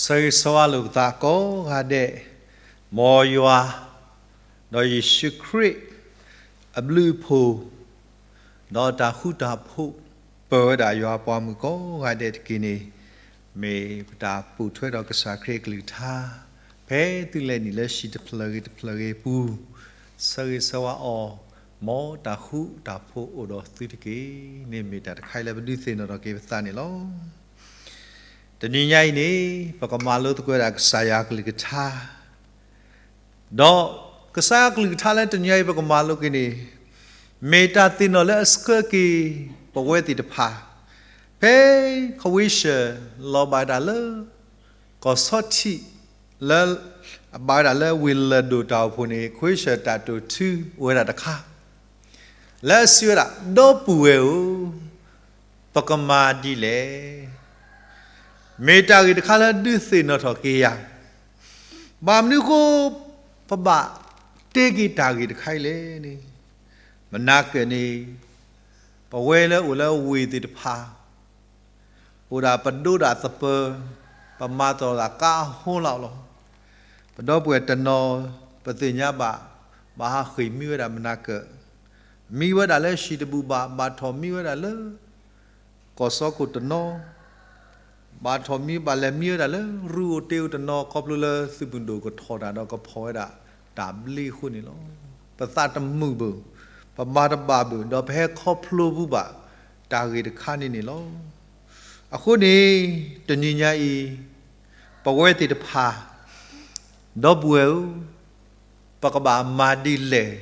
ဆၢဂ့ၤဆၢဝါလိာ်ပသးကိးဂၤဒဲး, မ်ယွၤ, ဒီးယ့ၣ်ၡူးခရံာ်, အဘျုးအဖှိၣ်, ဒီးတၢ်ဃူတၢ်ဖိး, ပၢၢ်ဝဲဒၣ်ယွၤပှၤမုၣ်ကိးဂၤဒဲးတက့ၢ်န့ၣ်, မ့ၢ်ပတၢ်ပိာ်ထွဲဒီးကစၢ်ခရံာ်အကလုၢ်ကထါ, ဖဲသုလဲၤနုာ်လၢဟံၣ်တဖျၢၣ်ဂ့ၤတဖျၢၣ်ဂ့ၤအပူၤ, ဆၢဂ့ၤဆၢဝါအီၤ, မ်တၢ်ဃူတၢ်ဖိးအိၣ်ဒီးသုတက့ၢ်န့ၣ် မ့ၢ်တၢ်တခါအံၤလၢပဒုးသ့ၣ်နီၣ်ထီၣ်က့ၤပသးန့ၣ်လီၤ. တနံၤညါအံၤန့ၣ်, ပကမၤလိသကိးဝဲဒၣ်ကစၢ်ယွၤအကလုၢ်ကထါ, ဒီးကစၢ်ယွၤအကလုၢ်ကထါလၢတနံၤညါအံၤပကမၤလိက့ၤန့ၣ်, မ့ၢ်တၢ်သ့ၣ်နီၣ်လၢအဆှၢက့ၤပဝဲသ့ၣ်တဖၣ်, ဖဲခဝ့ၡၢၣ်လီၤဘၣ်ဝဲဒၣ်လၢ ကီၢ်ဆီထံး, လၢအဘၣ်ဝဲဒၣ်လၢဝ့ၢ်လၢၢ်ဒိၣ်တၢ်အိၣ်ဖှိၣ်န့ၣ် ခဝ့ၡၢၣ်တၢ်တိာ်ထူအိၣ်ဝဲဒၣ်တခါ, လၢအစံးဝဲဒၣ်, ဒီပုၢ်ဝဲၢ်ဧၢ, ပကမၤဒ်လဲၣ်. မ့ၢ်တၢ်ဂ့ၢ်တခါလၢဒုးသ့ၣ်နီၣ်ထီၣ်က့ၤယၤ, ဘၣ်မနုၤအဃိ ပဘၣ်တဲက့ၤတၢ်ဂ့ၢ်တခါအံၤလဲၣ်န့ၣ်, မနၤကၢၣ်န့ၣ်, ပဝဲလၢအိၣ်လၢဝ့ၢ်သ့ၣ်တဖၣ် အိၣ်ဒၣ်ပဒိဒၣ်သပၢၤ, ပမၤသီၣ်ဒၣ်ကါအဟိလီၤလီၤ. ပဒီပုၢ်ဝဲၢ်တနီၤ ပသ့ၣ်ညါဘၣ်, ဘၣ်ဟးဃ့ၢ်မံဝဲဒၣ်မနၤကၢၣ်, မံဝဲဒၣ်လၢဟံၣ်တဘူၣ်ဘၣ်, ဘၣ်ထီၣ်မံဝဲဒၣ်လၢ ကီၢ်စီခိၣ်တနီၤ, ဘၣ်ထီၣ်မံ ဘၣ်လဲၤမံဝဲဒၣ်လၢရူအိၣ်တ့ၢ်အိၣ်တနီၤ ခီဖျိလၢသုးမုၢ်ဒိၣ်ကထီၣ်တၢ်ဒီးကဖီၣ်ဝဲဒၣ်တၢ်ဘျ့အဃိန့ၣ်လီၤ. ပသးတမုာ်ဘၣ်, ပမၤတဘၣ်ဘၣ်, ဒီးပဟဲခီဖျိဘၣ်တၢ်ဂ့ၢ်တခါန့ၣ်န့ၣ်လီၤ. အဃိန့ၣ်, တနံၤညါအံၤ, ပဝဲသ့ၣ်တဖၣ်, ဒီပုၢ်ဝဲၢ်ဧၢ, ပကဘၣ်မၤဒ်လဲၣ်.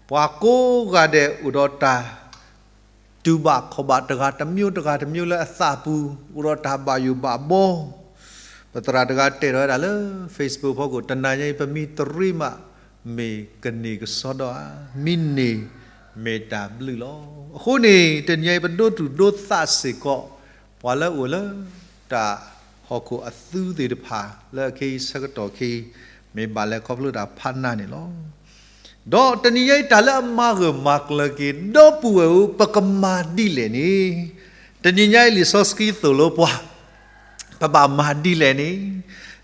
ပှၤကိးဂၤဒဲးအိၣ်ဒီးတၢ် တူၢ်ဘၣ်ခီၣ်ဘၣ်တဂၤတမျိုးတဂၤတမျိုးလၢအသးပူၤ, အိၣ်ဒီးတၢ်ဘၣ်ယိၣ်ဘၣ်ဘီ, ပသရၣ်တဂၤတဲထီၣ်ဝဲဒၣ်လၢ Facebook ဖီခိၣ်, တနၤညါအံၤပမံတရ့မး, မ့ၢ်ကန့ၢ်ကစီဒီဧါ, မံန့ၢ်မ့ၢ်တၢ်ဘျုးလီၤ. အဃိန့ၣ် တနံၤညါအံၤပဒိသူၣ်ဒိသးစ့ၢ်ကီး, ပှၤလၢအိၣ်လၢတၢ်ဟီၣ်ခိၣ်အသူသ့ၣ်တဖၣ် လၢအခဲအံၤဆၢကတီၢ်ခဲအံၤ မ့ၢ်ဘၣ်လဲၤခီဖျိတၢ်ဖးနးန့ၣ်လီၤ. ဒီးတနံၤညါအံၤတၢ်လၢအမၤဂၢၢ်မၤကျၢၤက့ၤ ဒီပုၢ်ဝဲၢ်ဧၢ ပကမၤဒ်လဲၣ်န့ၣ်, တနံၤညါအံၤလံာ်စီဆှံသိၣ်လိပှၤ, ပဘၣ်မၤဒ်လဲၣ်န့ၣ်,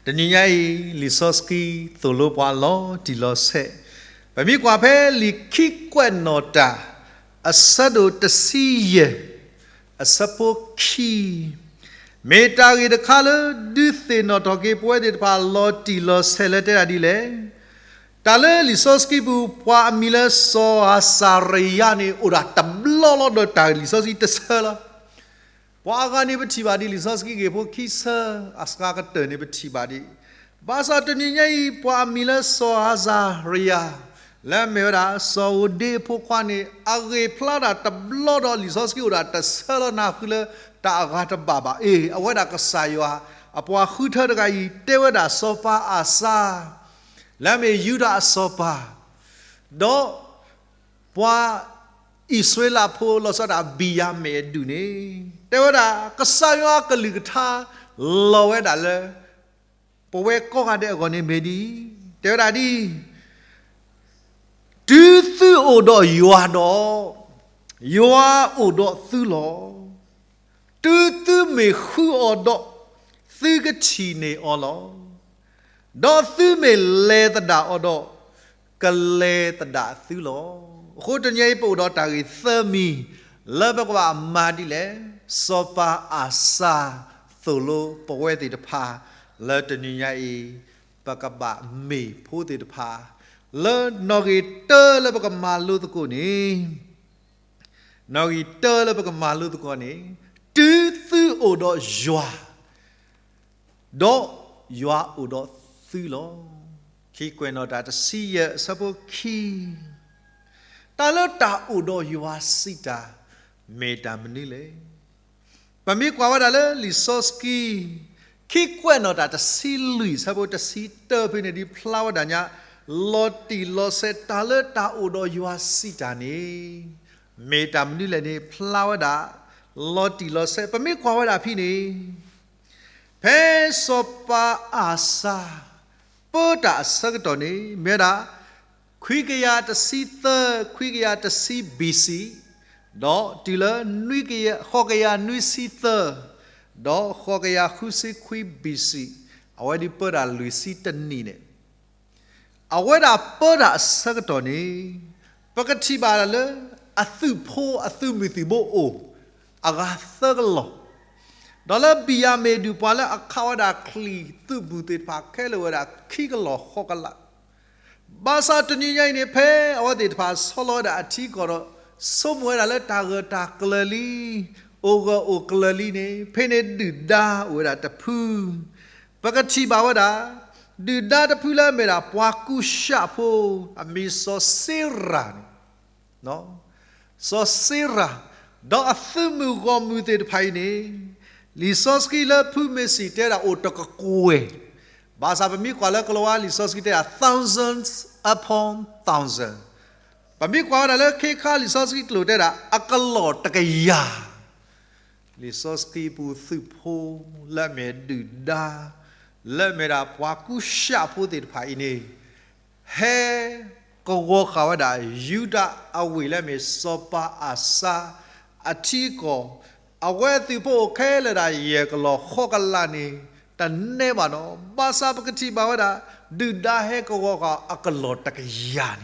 တနံၤညါအံၤလံာ်စီဆှံသိၣ်လိပှၤလီၤတံၢ်လီၤဆဲး, ပမ့ၢ်ကွၢ်ဖဲလံာ်ခံကွဲးနီၣ်တၢ် အဆၢဒိၣ်တဆံယဲၢ်, အဆၢဖိခံ မ့ၢ်တၢ်ဂ့ၢ်တခါလၢဒုးသ့ၣ်နီၣ်ထီၣ်က့ၤပဝဲသ့ၣ်တဖၣ်လီၤတံၢ်လီၤဆဲးလၢတဲဒၣ်ဒ်လဲၣ်. တၢ်လၢလံာ်စီဆှံပူၤ ပှၤအမံၤလၢစီၤအၤစၤရယၤန့ၣ် အိၣ်ဒၣ်တဘျီလီၤဒီးတၢ်လံာ်စီဆှံတဆၢလီၤ. ပှၤအဂၤန့ၣ်ပထံၣ်ဘၣ်ဒံးလံာ်စီဆှံဂ့ၢ်ဖိခံဆၢ, အစှၤကတၢၢ်န့ၣ်ပထံၣ်ဘၣ်ဒံး, ဘၣ်ဆၣ်တနံၤညါအံၤ ပှၤအမံၤလၢစီၤအၤစၤရယၤ, လၢအမ့ၢ်ဝဲဒၣ် စီၤဧိၤဒ့အဖိခွါန့ၣ် အဂ့ၢ်ဖျါဒၣ်တဘျီဒီးလံာ်စီဆှံအိၣ်ဒၣ်တဆၢလီၤနၢ်ဃုလၢတၢ်အဂၤတဘၣ်ဘၣ်. အ့ၣ် အဝဲဒၣ်ကစၢ်ယွၤ အပှၤဃုထၢတဂၤအံၤ တဲဝဲဒၣ်စီၤပၤအၤစၤ လၢအမ့ၢ်ယူဒၤအစီၤပၤ, ဒီးပှၤအံၣ်စရ့လးဖိလီၤဆီဒၣ်ဘံၣ်ယၤမံၣ်အဒူၣ်န့ၣ်, တဲဝဲဒၣ် ကစၢ်ယွၤအကလုၢ်ကထါ လီၤဝဲဒၣ်လၢ ပဝဲကိးဂၤဒဲးအဂီၢ်န့ၣ်မ့ၢ်ဒ်အံၤ, တဲဝဲဒၣ်ဒ် တုၤသုအိၣ်ဒီးယွၤဒီး, ယွၤအိၣ်ဒီးသုလီၤ. တုၤသုမ့ၢ်ဃုအီၤဒီး, သုကထံၣ်န့ၢ်အီၤလီၤ. ဒီးသုမ့ၢ်လဲၤသဒၣ်အီၤဒီး, ကလဲၤသဒၣ်သုလီၤ. အဃိတနံၤအံၤပအိၣ်ဒီးတၢ်ဂ့ၢ်သၢမံၤ လၢပကဘၣ်မၤဒ်လဲၣ်, စီၤပၤအၤစၤသိၣ်လိပဝဲသ့ၣ်တဖၣ် လၢတနံၤညါအံၤ ပကဘၣ်မ့ၢ်ဖိသ့ၣ်တဖၣ်, လၢနီၣ်ဂံၢ်တၢလၢပကမၤလိသကိးန့ၣ်, နီၣ်ဂံၢ်တၢလၢပကမၤလိသကိးန့ၣ်, တုၤသုအိၣ်ဒီးယွၤ, ဒီးယွၤအိၣ်ဒီးသုလီၤ. ခံကွဲးနီၣ်တၢ်တဆံယဲၢ်အဆၢဖိခံ, တၢ်လၢတၢ်အိၣ်ဒီးယွၤစံးတၢ် မ့ၢ်တၢ်မနုၤလဲၣ်. ပမ့ၢ်ကွၢ်ဝဲဒၣ်လၢလံာ်စီဆှံ ခံကွဲးနီၣ်တၢ်တဆံလွံၢ်အဆၢဖိတဆံတၢဖဲန့ၣ်ဒ်ဖျါဝဲဒၣ်ညါ, လီၤတံၢ်လီၤဆဲးတၢ်လၢတၢ်အိၣ်ဒီးယွၤစံးတၢ်န့ၣ် မ့ၢ်တၢ်မနုၤလဲၣ်န့ၣ် ဖျါဝဲဒၣ် လီၤတံၢ်လီၤဆဲး ပမ့ၢ်ကွၢ်ဝဲဒၣ်ဖဲန့ၣ်, ဖဲစီၤပၤအၤစၤ ပၢတၢ်အဆၢကတီၢ်န့ၣ် မ့ၢ်ဝဲဒၣ် ခွံကယၤတဆံသၢ ခွံကယၤတဆံ ဘီၣ်စံၣ်, ဒီးတုၤလၢ ဃိးကယၤနွံဆံသၢ, ဒီးဃိးကယၤဃုဆံခွံ ဘီၣ်စံၣ်, အဝဲဒၣ်ပၢတၢ်လွံၢ်ဆံတနံၣ်န့ၣ် အဝဲဒၣ်ပၢတၢ်အဆၢကတီၢ်န့ၣ် ပကထံၣ်ဘၣ်လၢ အသုးဖိအသုးမုၢ်သံၣ်ဘိအိၣ် အဂၤသၢကလီၢ်, ဒီးလၢဘံၣ်ယၤမ့ၣ်ဒုၣ်ပှၤလၢအခးဝဲဒၣ်ချံၣ်သုးမုၢ်သ့ၣ်တဖၣ်ခဲလၢာ်ဝဲဒၣ်ခံကလီၢ်ဃိးကလး ဘၣ်ဆၣ်တနံၤညါအံၤန့ၣ် ဖဲအဝဲသ့ၣ်တဖၣ်ဆီလီၤဝဲဒၣ်အထံကီၢ်ဒီး ဆိကမိၣ်ဝဲဒၣ်လၢတၢ်ဂၢၢ်တၢ်ကျၢၤလံ, အိၣ်ဂၢၢ်အိၣ်ကျၢၤလံန့ၣ် ဖဲန့ၣ်ဒုၣ်ဒါအိၣ်ဝဲဒၣ်တဖု, ပကထံၣ်ဘၣ်ဝဲဒၣ် ဒုၣ်ဒါတဖုလၢအမ့ၢ်ဒၣ်ပှၤကူၡးဖိ အမံၤစီၤစ့ရၤန့ၣ် စီၤစ့ရၤ, ဒီးအသုးမုၢ်ဂီၢ်မုၢ်သ့ၣ်တဖၣ်အံၤန့ၣ် လံာ်စီဆှံလၢဖုမ့ၢ်စံၣ်တဲဒၣ်အိၣ်တကကွဲၢ်, ဘၣ်ဆၣ်ပမ့ၢ်ကွၢ်လၢကလံးဝါလံာ်စီဆှံတဲဒၣ် thousands upon thousands, ပမ့ၢ်ကွၢ်ဝဲဒၣ်လၢခ့ခါလံာ်စီဆှံကျိာ်တဲဒၣ် အကလီၢ်တကယၤ လံာ်စီဆှံပူၤသုးဖိလၢအမ့ၢ်ဒုၣ်ဒါ လၢအမ့ၢ်ဒၣ်ပှၤကူၡးဖိသ့ၣ်တဖၣ်အံၤန့ၣ် ဟဲကဝီၤဃာ်ဝဲဒၣ် ယူဒၤအဝ့ၢ်လၢအမ့ၢ်စီၤပၤအၤစါ အထံအကီၢ်, အဝဲသုးဖိအိၣ်ခဲလၢာ်ဒၣ်ယဲၢ်ကလီၢ်ဃိးကလးန့ၣ် တနဲဘၣ်နီၤ, ဘၣ်ဆၣ်ပကထံၣ်ဘၣ်ဝဲဒၣ် ဒုၣ်ဒါဟဲကဝီၤဃာ်အကလီၢ်တကယၤန့ၣ်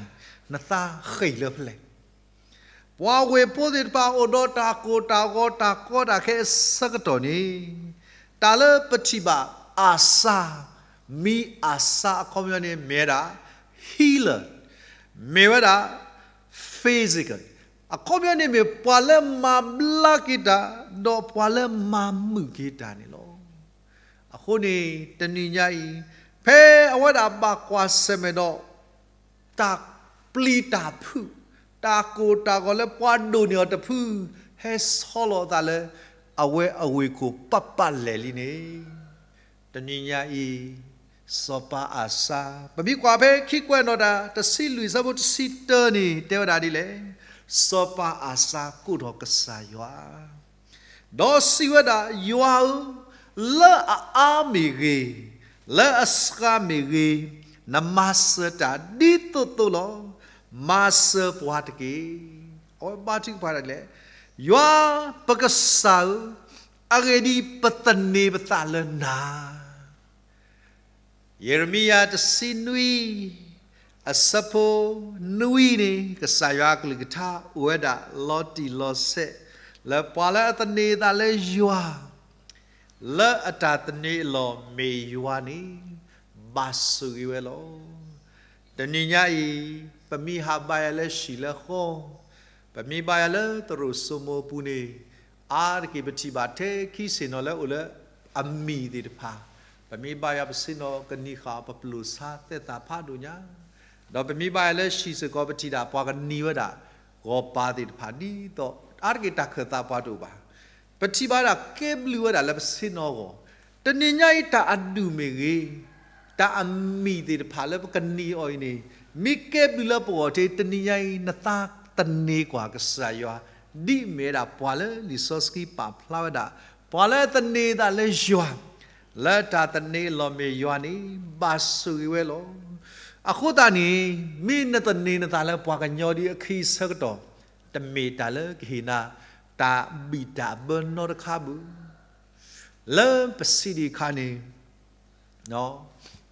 နသးဃ့ၢ်လၢဖဲလဲၣ် ပှၤဝ့ၢ်ဖိသ့ၣ်တဖၣ်အိၣ်ဒီးတၢ်ကိၢ်တၢ်ဂီၤတၢ်ကီတၢ်ခဲအဆၢကတီၢ်န့ၣ် တၢ်လၢပထံၣ်ဘၣ်အၤစါ, မံၤအၤစါအခီပညီန့ၣ်မ့ၢ်ဝဲဒၣ် healer, မ့ၢ်ဝဲဒၣ် physical, အခီပညီန့ၣ်မ့ၢ်ပှၤလၢမၤဘျါက့ၤတၢ် ဒီးပှၤလၢမၤမုာ်က့ၤတၢ်န့ၣ်လီၤ. အဃိန့ၣ် တနံၤညါအံၤ ဖဲအဝဲဒၣ်ဘၣ်ကွၢ်ဆၢၣ်မဲာ်ဒီး တၢ်ပျံၤတၢ်ဖုး, တၢ်ကိၢ်တၢ်ဂီၤလၢပှၤဒိၣ်န့ၢ်အီၤတဖု ဟဲဆီလီၤအသးလၢ အဝဲအဝ့ၢ်ခိၣ်ပာ်ပာ်လဲၣ်လံန့ၣ်, တနံၤညါအံၤ စီၤပၤအၤစါ, ပမ့ၢ်ကွၢ်ဖဲခံကွဲးနီၣ်တၢ် တဆံလွံၢ်ဆၢဖိတဆံတၢန့ၣ် တဲဝဲဒၣ်ဒ်လဲၣ်, စီၤပၤအၤစါကိးထီၣ်ကစၢ်ယွၤ ဒီးစံးဝဲဒၣ်, ယွၤဧၢ, လၢအအါမ့ၢ်ဂ့ၤ, လၢအစှၤမ့ၢ်ဂ့ၤ, နမၤစၢၤတၢ်ဒ်သိးသိးလီၤ. မၤစၢၤပှၤတက့ၢ်. အဝဲဘါထုကဖၣ်ဒ်လဲၣ်, ယွၤပကစၢ်ဧၢ, အဂ့ၢ်ဒ်အံၤ, ပသန့ၤပသးလၢနၤ ယံးရမံယၤတဆံနွံ, အဆၢဖိနွံန့ၣ် ကစၢ်ယွၤအကလုၢ်ကထါအိၣ်ဝဲဒၣ်လီၤတံၢ်လီၤဆဲး လၢပှၤလၢအသန့ၤအသးလၢယွၤ, လၢအတၢ်သန့ၤအလီၢ်မ့ၢ်ယွၤန့ၣ် ဘၣ်ဆိၣ်ဂ့ၤဝဲလီၤ. တနံၤညါအံၤ ပမ့ၢ်ဟးဘါယွၤလၢဟံၣ်လၢဃီ, ပမ့ၢ်ဘါယွၤလၢသရိာ်စိမိၤအပူၤန့ၣ် အါတက့ၢ်ပထံၣ်ဘၣ်ထဲခံဆ့ၣ်နီၤလၢအိၣ်လၢအမံၤသ့ၣ်တဖၣ်, ပမ့ၢ်ဘါယွၤပဆ့ၣ်နီၤကနံၤဃာ်အီၤ ပပျိာ်ဆါသဲသးဖးဒိၣ်ညါ, ဒီးပမ့ၢ်ဘါယွၤလၢဟံၣ်စ့ၢ်ကီး ပထံၣ်ဒၣ်ပှၤကနံၤဝဲဒၣ် ဂီၤပၤသ့ၣ်တဖၣ်ဒ်သိး အါတက့ၢ်တၢ်ခၢၣ်သးပှၤတအိၣ်ဘၣ်. ပထံၣ်ဘၣ်ဒၣ်ကဲဘျုးဝဲဒၣ်လၢပဆ့ၣ်နီၤအဂီၢ်, တနံၤညါအံၤတၢ်အဒူၣ်မ့ၢ်ဂ့ၤ, တၢ်အမံၤသ့ၣ်တဖၣ်လၢပကနံၤအီၤအံၤန့ၣ် မ့ၢ်ကဲဘျုးလၢပဂီၢ်ထဲ တနံၤညါအံၤ နသးသန့ၤကွၢ်ကစၢ်ယွၤ, ဒ်အမ့ၢ်ဝဲဒၣ်ပှၤလၢလံာ်စီဆှံပာ်ဖျါဝဲဒၣ်, ပှၤလၢသန့ၤသးလၢယွၤ, လၢတၢ်သန့ၤအလီၢ်မ့ၢ်ယွၤန့ၣ် ဘၣ်ဆိၣ်ဂ့ၤဝဲလီၤ. အဃိသတးန့ၣ် မ့ၢ်နသန့ၤနသးလၢပှၤကညီဒ်အခံအဆၢကတီၢ်, တမ့ၢ်တၢ်လၢကဟ့ၣ်နၤ တၢ်ဘံၣ်တၢ်ဘၢနီတခါဘၣ်. လၢပစံးဒံးအခါန့ၣ်,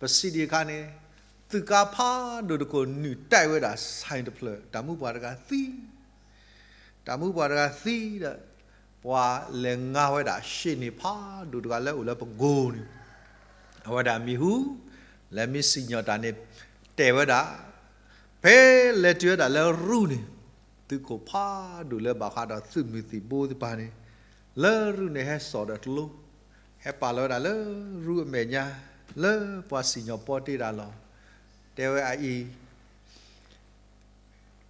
ပစံးဒံးအခါန့ၣ်, သုးကါဖးဒိၣ်တခိၣ်နုာ်တဲာ်ဝဲဒၣ် ဆိုင်တဖျၢၣ်, တၢ်မူပှၤတဂၤသံ, တၢ်မူပှၤတဂၤသံဒီး ပှၤလဲၤငါဝဲဒၣ် ရှ့ၣ်န့ၣ်ဖးဒိၣ်တဂၤလၢအိၣ်လၢပကိၤန့ၣ်, အဝဲဒၣ်မံၤဟူ, လဲၤမံစံၣ်ညီၣ်တၢ်န့ၣ် တဲာ်ဝဲဒၣ်, ဖဲလဲၤတုၤဝဲဒၣ်လၢရူၢ်န့ၣ်, သုးခိၣ်ဖးဒိၣ်လၢဘၣ်ဃးဒီးသုးမုၢ်သံၣ်ဘိသ့ၣ်တဖၣ်န့ၣ်, လၢရူၢ်န့ၣ်ဟဲစိာ်ဒီးကျိ, ဟဲပာ်လီၤဝဲဒၣ်လၢရူၢ်အမဲာ်ညါ, လၢပှၤစံၣ်ညီၣ်ပီတ့တၢ်လီၢ်, တဲဝဲအအံၤ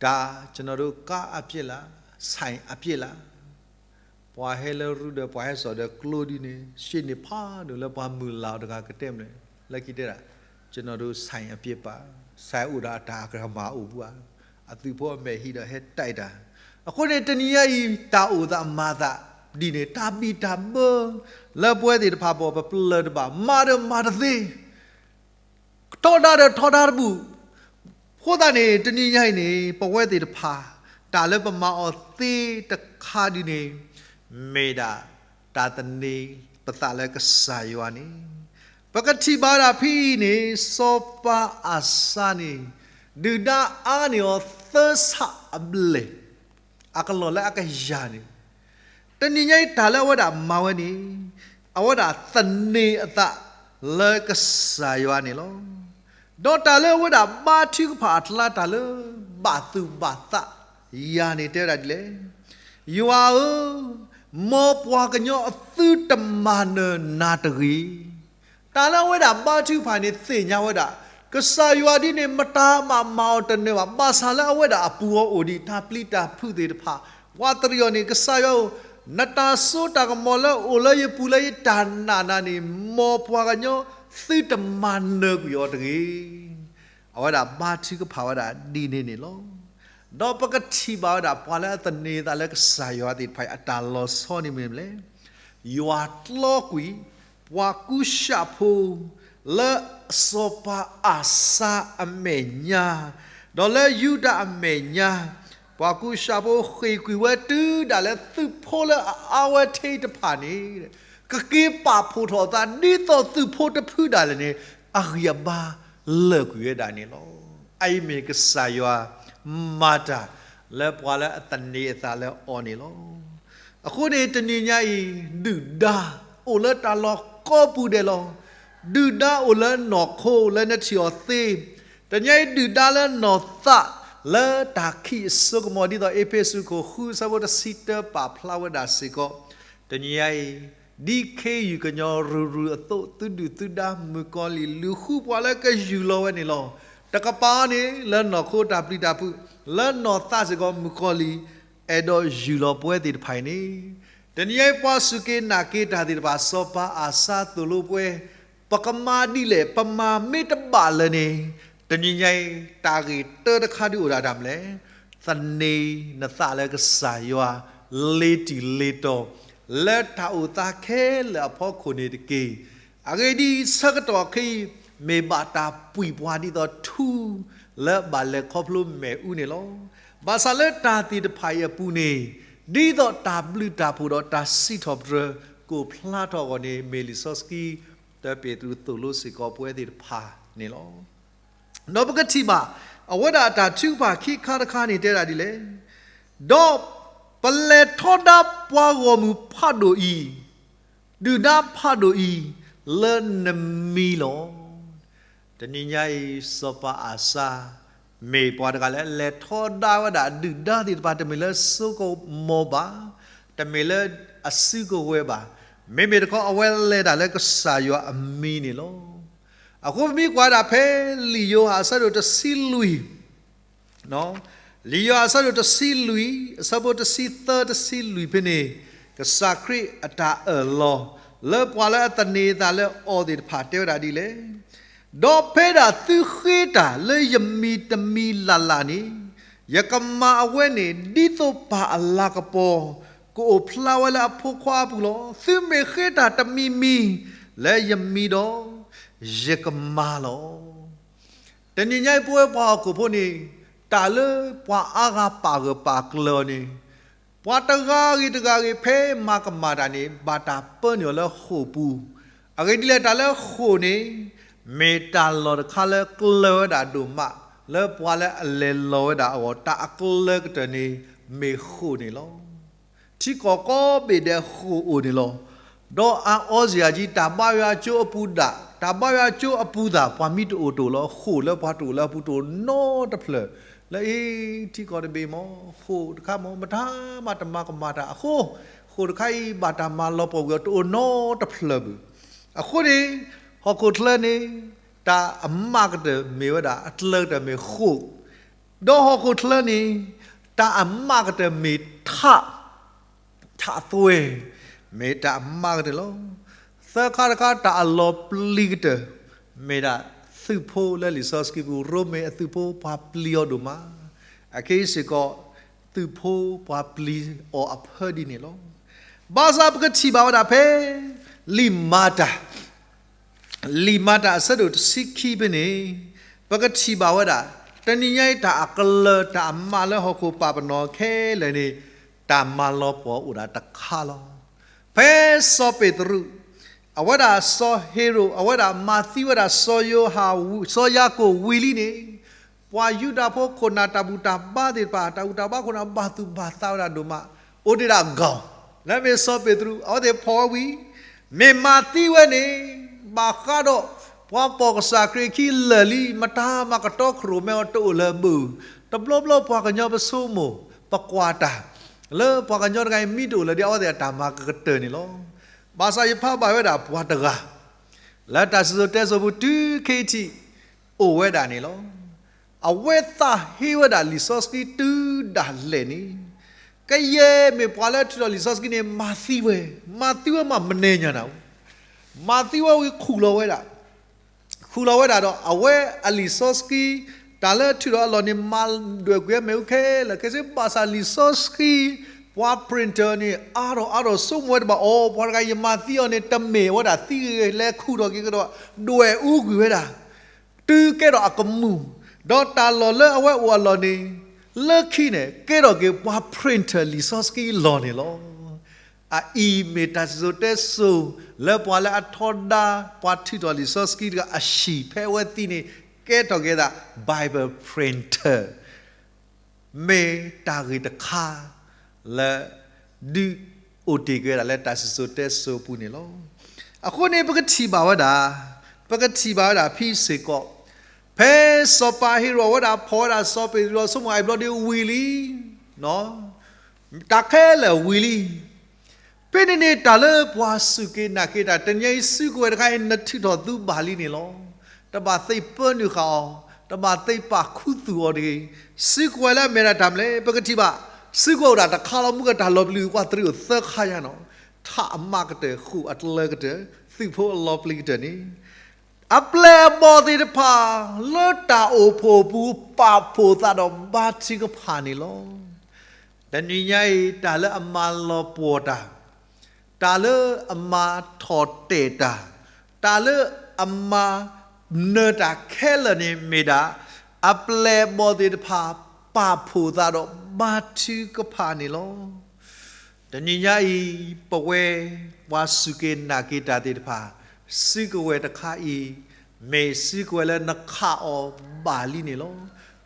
ဒါကျွန်တော်တို့ကားအပြစ်လား, ဆိုင်အပြစ်လား. ပှၤဟဲလၢရူၢ်ဒီးပှၤဟဲစိာ်ဒီးကျိဒ်န့ၣ်, ရှ့ၣ်န့ၣ်ဖးဒိၣ်လၢပှၤမုၢ်လၢ်တဂၤကတဲမ့ၢ်, လၢခံတဲဒၣ်, ကျွန်တော်တို့ဆိုင်အပြစ်ပါ, ဆိုင်အိၣ်ဒီးအတၢ်အကမၣ်အိၣ်ဘၣ်, အသုးဖိအမဲာ်ဟံးဒီးဟဲတဲာ်တၢ်, အဃိန့ၣ် တနံၤညါအံၤ တၢ်အိၣ်သးအမၤသးဒ်န့ၣ် တၢ်ဘံၣ်တၢ်ဘၢ လၢပဝဲသ့ၣ်တဖၣ်အပူၤ ပပျၢၤတဘၣ်, မၤဒီးမၤတသ့ ထီဒါဒီးထီဒါတဘူၣ်. အဃိသတးန့ၣ် တနံၤညါအံၤန့ၣ် ပဝဲသ့ၣ်တဖၣ် တၢ်လၢပမၤအီၤသ့တခါဒ်န့ၣ် မ့ၢ်ဒၣ်တၢ်သန့ၤပသးလၢကစၢ်ယွၤန့ၣ် ပကထံၣ်ဘၣ်ဝဲဒၣ်ဖဲအံၤန့ၣ် စီၤပၤအၤစါန့ၣ် ဒုၣ်ဒါအါန့ၢ်အီၤသၢဆၣ်အဘျဲၣ် အကလီၢ်လၢအကယၤန့ၣ်, တနံၤညါအံၤတၢ်လၢအဝဲဒၣ်မၤဝဲန့ၣ် အဝဲဒၣ်သန့ၤအသးလၢကစၢ်ယွၤန့ၣ်လီၤ. ဒီးတၢ်လၢအဝဲဒၣ်ဘါထုကဖၣ်အကျါ တၢ်လၢဘၣ်သူၣ်ဘၣ်သးယၤန့ၣ် တဲဝဲဒၣ်ဒ်လဲၣ်, ယွၤဧၢ, မ်ပှၤကညီအသုတမၤနၢၤနၤတဂ့ၤ. တၢ်လၢအဝဲဒၣ်ဘါထုကဖၣ်န့ၣ် သ့ၣ်ညါဝဲဒၣ် ကစၢ်ယွၤဒ်န့ၣ် မတၤမးမၤအီၤတနၢၤဘၣ်. ဘၣ်ဆၣ်လၢအဝဲဒၣ်အပူၤအီၤအိၣ်ဒံး တၢ်ပျံၤတၢ်ဖုးသ့ၣ်တဖၣ်, ပှၤတရံးအီၤန့ၣ် ကစၢ်ယွၤဧၢ, နတၢ်စိတၢ်ကမီၤလၢအိၣ်လၢယပူၤလၢယတၢ်နာ်နၤန့ၣ် မ်ပှၤကညီသုတမၤနၢၤကွံာ်အီၤတဂ့ၤ. အဝဲဒၣ်ဘါထုကဖၣ်ဝဲဒၣ်ဒ်န့ၣ်န့ၣ်လီၤ. ဒီးပကထံၣ်ဘၣ်ဝဲဒၣ် ပှၤလၢအသန့ၤအသးလၢကစၢ်ယွၤသ့ၣ်တဖၣ်အံၤ အတၢ်လီၤဆီန့ၣ်မ့ၢ်မနုၤလဲၣ်. ယွၤတြီကွံာ် ပှၤကူၡးဖိ လၢစီၤပၤအၤစါအမဲာ်ညါ, ဒီးလၢယူဒၤအမဲာ်ညါ, ပှၤကူၡးဖိဃ့ၢ်ကွံာ်ဝဲတုၤဒၣ်လဲာ်သုးဖိလၢအအါဝဲထဲအံၤတဖၣ်န့ၣ် ကက့ၤပာ်ဖှိၣ်ထီၣ်အသး ဒ်သိးသုးဖိတဖုဒၣ်လဲာ်န့ၣ် အဂံၢ်အဘါလၢာ်ကွံာ်ဝဲဒၣ်န့ၣ်လီၤ. အအံၤမ့ၢ်ကစၢ်ယွၤမၤတၢ်လၢပှၤလၢအသန့ၤအသးလၢအီၤန့ၣ်လီၤ. အဃိန့ၣ် တနံၤညါအံၤ ဒုၣ်ဒါအိၣ်လၢတၢ်လီၢ်ကိးပူၤဒဲးလီၤ. ဒုၣ်ဒါအိၣ်လၢနီၢ်ခိလၢနထံၣ်အီၤသ့, တနံၤညါအံၤ ဒုၣ်ဒါလၢနီၢ်သးလၢတၢ်ခံးအစိကမီၤ ဒ်သိးအ့းဖ့းစူးခိၣ်ဃု အဆၢဖိတဆံတၢပာ်ဖျါဝဲဒၣ်စ့ၢ်ကီး, တနံၤညါအံၤ ဒ်ခ့ယုၢ်ကညီရူၤရူၤအသိး သုဒုၣ်သုဒါမုၣ်ကီၤလံၢ် လူၤဃုပှၤလၢကယူၢ်လီၤဝဲန့ၣ်လီၤ. တကပၤအီၤန့ၣ် လၢနီၢ်ခိတၢ်ပျံၤတၢ်ဖုး, လၢနီၢ်သးစ့ၢ်ကီး မုၣ်ကီၤလံၢ် အဲၣ်ဒိးယူၢ်လီၤပဝဲသ့ၣ်တဖၣ်အံၤန့ၣ်, တနံၤညါအံၤ ပှၤစူၢ်က့ၤနာ်က့ၤတၢ်သ့ၣ်တဖၣ် စီၤပၤအၤစါသိၣ်လိပဝဲ, ပကမၤဒ်လဲၣ်, ပမၤမ့ၢ်တဘၣ်လၢၤန့ၣ်, တနံၤညါအံၤ တၢ်ဂ့ၢ်တၢတခါဒုးအိၣ်ဒၣ်တၢ်မနုၤလဲၣ်, သန့ၤနသးလၢကစၢ်ယွၤ လ့ၤတံၢ်လ့ၤတီၤ လၢတၢ်အိၣ်သးခဲလၢာ်အဖီခိၣ်န့ၣ်တက့ၢ်. အဂ့ၢ်ဒ်အံၤ, ဆၢကတီၢ်ခဲအံၤ မ့ၢ်ဘၣ်တၢ်ပှံၢ်ပှၤဒ်သိးထူ လၢဘၣ်လဲၤခီဖျိမ့ၣ်အူန့ၣ်လီၤ. ဘၣ်ဆၣ်လၢတၢ်သ့ၣ်တဖၣ်အံၤအပူၤန့ၣ်, ဒ်သိးတၢ်ဘျုးတၢ်ဖှိၣ်ဒီးတၢ်စံးထီၣ်ပတြၢၤ ကအိၣ်ဖျါထီၣ်အဂီၢ်န့ၣ် မ့ၢ်လံာ်စီဆှံ တၢပ့းတရူးသိၣ်လိစ့ၢ်ကီးပဝဲသ့ၣ်တဖၣ်န့ၣ်လီၤ. ဒီးပကထံၣ်ဘၣ် အဝဲဒၣ်အတၢ်ထုကဖၣ်ခံခါတခါန့ၣ် တဲဒၣ်ဒ်လဲၣ်, ဒီးပလဲၤထီဒါပှၤဂီၢ်မုၢ်ဖးဒိၣ်အံၤ, ဒုၣ်ဒါဖးဒိၣ်အံၤ လၢနမံၤလီၤ. တနံၤညါအံၤ စီၤပၤအၤစါ မ့ၢ်ပှၤတဂၤလၢလဲၤထီဒါဝဲဒၣ်ဒုၣ်ဒါသ့ၣ်တဖၣ် တမ့ၢ်လၢစိကမီၤဘၣ်, တမ့ၢ်လၢအစုကဝဲၤဘၣ်, မ့မ့ၢ်တခီ အဝဲလဲၤဒၣ်လၢကစၢ်ယွၤအမံၤန့ၣ်လီၤ. အဃိပမ့ၢ်ကွၢ်ဒၣ်ဖဲလံာ်ယိၤဟၣ်အဆၢဒိၣ်တဆံလွံၢ် လံာ်ယိၤဟၣ်အဆၢဒိၣ်တဆံလွံၢ် အဆၢဖိတဆံသၢ တဆံလွံၢ်ဖဲန့ၣ်, ကစၢ်ခရံာ်အတၢ်အၢၣ်လီၤ လၢပှၤလၢအသန့ၤအသးလၢအီၤသ့ၣ်တဖၣ်တဲဝဲဒၣ်ဒ်လဲၣ်, ဒီးဖဲဒၣ်သုဃ့တၢ်လၢယမံၤတမံၤလၢ်လၢ်န့ၣ်, ယကမၤအဝဲန့ၣ် ဒ်သိးပၢ်အလၤကပီၤ ကအိၣ်ဖျါဝဲလၢအဖိခွါအပူၤလီၤ. သုမ့ၢ်ဃ့တၢ်တမံၤမံၤ လၢယမံၤဒီး ယကမၤလီၤ. တနံၤညါအံၤ ပဝဲပှၤဟီၣ်ခိၣ်ဖိန့ၣ်, တၢ်လၢပှၤအါဂၤပာ်ဂၢၢ်ပာ်ကျၢၤအီၤန့ၣ်, ပှၤတဂၤဂ့ၤတဂၤဂ့ၤ ဖဲမၤကမၣ်တၢ်န့ၣ် ဘၣ်တၢ်ပၢနုာ်အီၤလၢဃိာ်ပူၤ, အဂ့ၢ်ဒ်လဲၣ် တၢ်လၢဃိာ်န့ၣ် မ့ၢ်တၢ်လီၢ်တခါလၢကျၢၤဝဲဒၣ်ဒိၣ်မး လၢပှၤလၢအလဲၤလီၤဝဲဒၣ်အဂီၢ် တၢ်အကျၢၤကတၢၢ်န့ၣ် မ့ၢ်ဃိာ်န့ၣ်လီၤ. ထံကီၢ်ကိးဘ့ၣ်ဒဲးဃိာ်အိၣ်န့ၣ်လီၤ. ဒီးအါအီစ့ၢ်ကီး တၢ်ဘါယွၤကၠိအပူၤဒၣ်, တၢ်ဘါယွၤကၠိအပူၤသၣ် ပှၤမံတအိၣ်တအိၣ်လီၤ. ဃိာ်လၢပှၤတအိၣ်လၢအပူၤတအိၣ်နီတဖျၢၣ်, လၢအံၤထံကီၢ်တဘ့ၣ်မ့ၢ် ဃိာ်တခါမ့ၢ် မတၤမးတမၤကမၣ်တၢ်အဃိ, ဃိာ်တခါအံၤ ဘၣ်တၢ်မၤလီၤပှီၢ်ကွံာ်အီၤတအိၣ်နီတဖျၢၣ်ဘၣ်. အဃိန့ၣ် ဟီၣ်ခိၣ်ချၢန့ၣ် တၢ်အမးကတၢၢ်မ့ၢ်ဝဲဒၣ် အကျၢၤကတၢၢ်မ့ၢ်ဃိာ်, ဒီးဟီၣ်ခိၣ်ချၢန့ၣ် တၢ်အမးကတၢၢ်မ့ၢ်ထး, ထးသွဲၣ်, မ့ၢ်တၢ်အမးကတၢၢ်လီၤ. သၢခါတခါ တၢ်အလီၤပျံၤကတၢၢ် မ့ၢ်ဒၣ်သုးဖိလၢလံာ်စီဆှံပူၤ ရိမ့ၤအသုးဖိ ပှၤပျံၤအီၤဒိၣ်မး, အခဲအံၤစ့ၢ်ကီး သုးဖိပှၤပျံၤအီၤအဖၢဒ်န့ၣ်လီၤ. ဘၣ်ဆၣ်ပကထံၣ်ဘၣ်ဝဲဒၣ်ဖဲ လံာ်မၤတၢ် လံာ်မၤတၢ်အဆၢဒိၣ်တဆံခံဖဲန့ၣ် ပကထံၣ်ဘၣ်ဝဲဒၣ် တနံၤညါအံၤ တၢ်အကျၢၤတၢ်အမးလၢဟီၣ်ခိၣ်ပာ်ပနီၣ်ခဲလၢာ်န့ၣ် တၢ်မၤလီၤပှီၢ်အိၣ်ဒၣ်တခါလီၤ. ဖဲစီၤပ့းတရူး အဝဲဒၣ်စီၤဟ့ၤရိာ် အဝဲဒၣ်မၤသံဝဲဒၣ်စီၤယိၤဟၣ်ဝံၤ စီၤယၤကိာ်ဝံၤလံန့ၣ်, ပှၤယူဒၤဖိခိၣ်နၢ်တၢ်ဘူၣ်တၢ်ဘါသ့ၣ်တဖၣ် တၢ်ဘူၣ်တၢ်ဘါခိၣ်နၢ် ဘၣ်သူၣ်ဘၣ်သးဝဲဒၣ်ဒိၣ်မး, အိၣ်ဒံးဒၣ်ဂီၢ် လၢမ့ၢ်စီၤပ့းတရူး အဝဲသ့ၣ်ဖီၣ်ဝဲဝံၤ, မ့ၢ်မၤသံဝဲန့ၣ်, ဘၣ်ဃးဒီး ပှၤပိာ်ကစၢ်ခရံာ်ခံလၢာ်လံ မတၤမၤကတီခရိၣ်မဲအီၤတအိၣ်လၢၤဘၣ်, တဘျီဘျီပှၤကညီပဆိကမိၣ် ပကွၢ်တၢ် လၢပှၤကညီတဂၤအံၤ မ့ၢ်တအိၣ်လၢၤဒီး အဝဲသ့ၣ်အတၢ်မၤကကတၢၢ်န့ၣ်လီၤ. ဘၣ်ဆၣ်ယဖးဘၣ်ဝဲဒၣ်ပှၤတဂၤ လၢတၢ်စံၣ်စိၤတဲစိၤပူၤတုၤခဲအံၤထံး အိၣ်ဝဲဒၣ်န့ၣ်လီၤ. အဝဲသးဟ့ဝဲဒၣ်လံာ်စီဆှံတုၤဒၣ်လဲာ်န့ၣ်, ကယဲၢ်မ့ၢ်ပှၤလၢထုးထီၣ်လံာ်စီဆှံန့ၣ် မၤသံဝဲ, မၤသံဝဲမးမနဲညါနၤဧိၤ, မၤသံဝဲဝံၤခူၣ်လီၤဝဲဒၣ် ခူၣ်လီၤဝဲဒၣ်ဒီး အဝဲအလံာ်စီဆှံ တၢ်လၢထုးထီၣ်အလီၢ်န့ၣ် မၤဒွဲၣ်ကွံာ်အမဲာ်အူခဲလၢာ်ခဲဆ့ ဘၣ်ဆၣ်လံာ်စီဆှံ ပှၤ printer န့ၣ် အါထီၣ်အါထီၣ် ဆိကမိၣ်ဝဲတဘၣ်အီၤ ပှၤတဂၤအံၤ ယမၤသံအီၤန့ၣ် တမ့ၢ်ဝဲဒၣ်သံဂ့ၤဂ့ၤ လဲၤခူၣ်ထီၣ်က့ၤကဒီး ဒွဲၣ်အူကွံာ်ဝဲဒၣ် တုၤကဲထီၣ်အကမူၣ်, ဒီးတၢ်လီၢ်လၢအဝဲအိၣ်အလီၢ်န့ၣ် လၢခံန့ၣ် ကဲထီၣ်က့ၤပှၤ printer လံာ်စီဆှံလီၢ်န့ၣ်လီၤ. အအံၤမ့ၢ်တၢ်စံၣ်စိၤတဲစိၤ လၢပှၤလၢအထီဒါ ပှၤထုးထီၣ်လံာ်စီဆှံတဂၤအဟံၣ် ဖဲအဝဲသံန့ၣ် ကဲထီၣ်က့ၤဒၣ် Bible printer မ့ၢ်တၢ်ဂ့ၢ်တခါ လၢ ဒုးအိၣ်တ့ၢ်က့ၤဝဲဒၣ်လၢတၢ်စံၣ်စိၤတဲစိၤအပူၤန့ၣ်လီၤ. အဃိန့ၣ် ပကထံၣ်ဘၣ်ဝဲဒၣ်, ပကထံၣ်ဘၣ်ဝဲဒၣ်ဖဲစ့ၢ်ကီး, ဖဲစီၤပၤဟ့ၤရိာ်ဝဲဒၣ်ဖီၣ်ဝဲဒၣ်စီၤပ့းတရူး ဆိကမိၣ်အဘျီဒီးဝံၤလံ တၢ်ခဲလၢာ်ဝံၤလံ. ဖဲန့ၣ်န့ၣ် တၢ်လၢပှၤစူၢ်က့ၤနာ်က့ၤတၢ် တနံၤညါအံၤ စုကဝဲၤတခါအံၤ နထုးထီၣ်သုဘၣ်လံန့ၣ်လီၤ. တဘၣ်သ့ၣ်ပၢနုာ်ဃာ်အီၤ, တဘၣ်သ့ၣ်ပာ်ခူသူၣ်အီၤတဂ့ၤ. စုကဝဲၤလၢအမ့ၢ်ဒၣ်တၢ်မနုၤလဲၣ် ပကထံၣ်ဘၣ်, စုကဝဲၤအိၣ်ဒၣ်တခါလီၤ မုၢ်ကတၢ်လီၤပျံၤကွၢ်တရံးအိၣ်သၢခါယါနီၤ, ထးအမးကတၢၢ် ဃိာ်အကျၢၤကတၢၢ် သုးဖိအလီၤပျံၤကတၢၢ်န့ၣ် အပျဲၢ်အဘီၣ်သ့ၣ်တဖၣ် လၢတၢ်အိၣ်ဖှိၣ်အပူၤ ပာ်ဖှိၣ်သးဒီးဘါထုကဖၣ်န့ၣ်လီၤ. တနံၤညါအံၤ တၢ်လၢအမၤလီၤပှီၢ်တၢ်, တၢ်လၢအမၤထီၣ်တဲာ်တၢ်, တၢ်လၢအမၤနၢၤတၢ်ခဲလၢာ်န့ၣ် မ့ၢ်ဒၣ် အပျဲၢ်အဘီၣ်သ့ၣ်တဖၣ် ပာ်ဖှိၣ်သးဒီးဘါထုကဖၣ်န့ၣ်လီၤ. တနံၤညါအံၤ ပဝဲ ပှၤစူၢ်က့ၤနာ်က့ၤတၢ်သ့ၣ်တဖၣ် စုကဝဲၤတခါအံၤ မ့ၢ်စုကဝဲၤလၢနခးအီၤဘၣ်လံန့ၣ်လီၤ.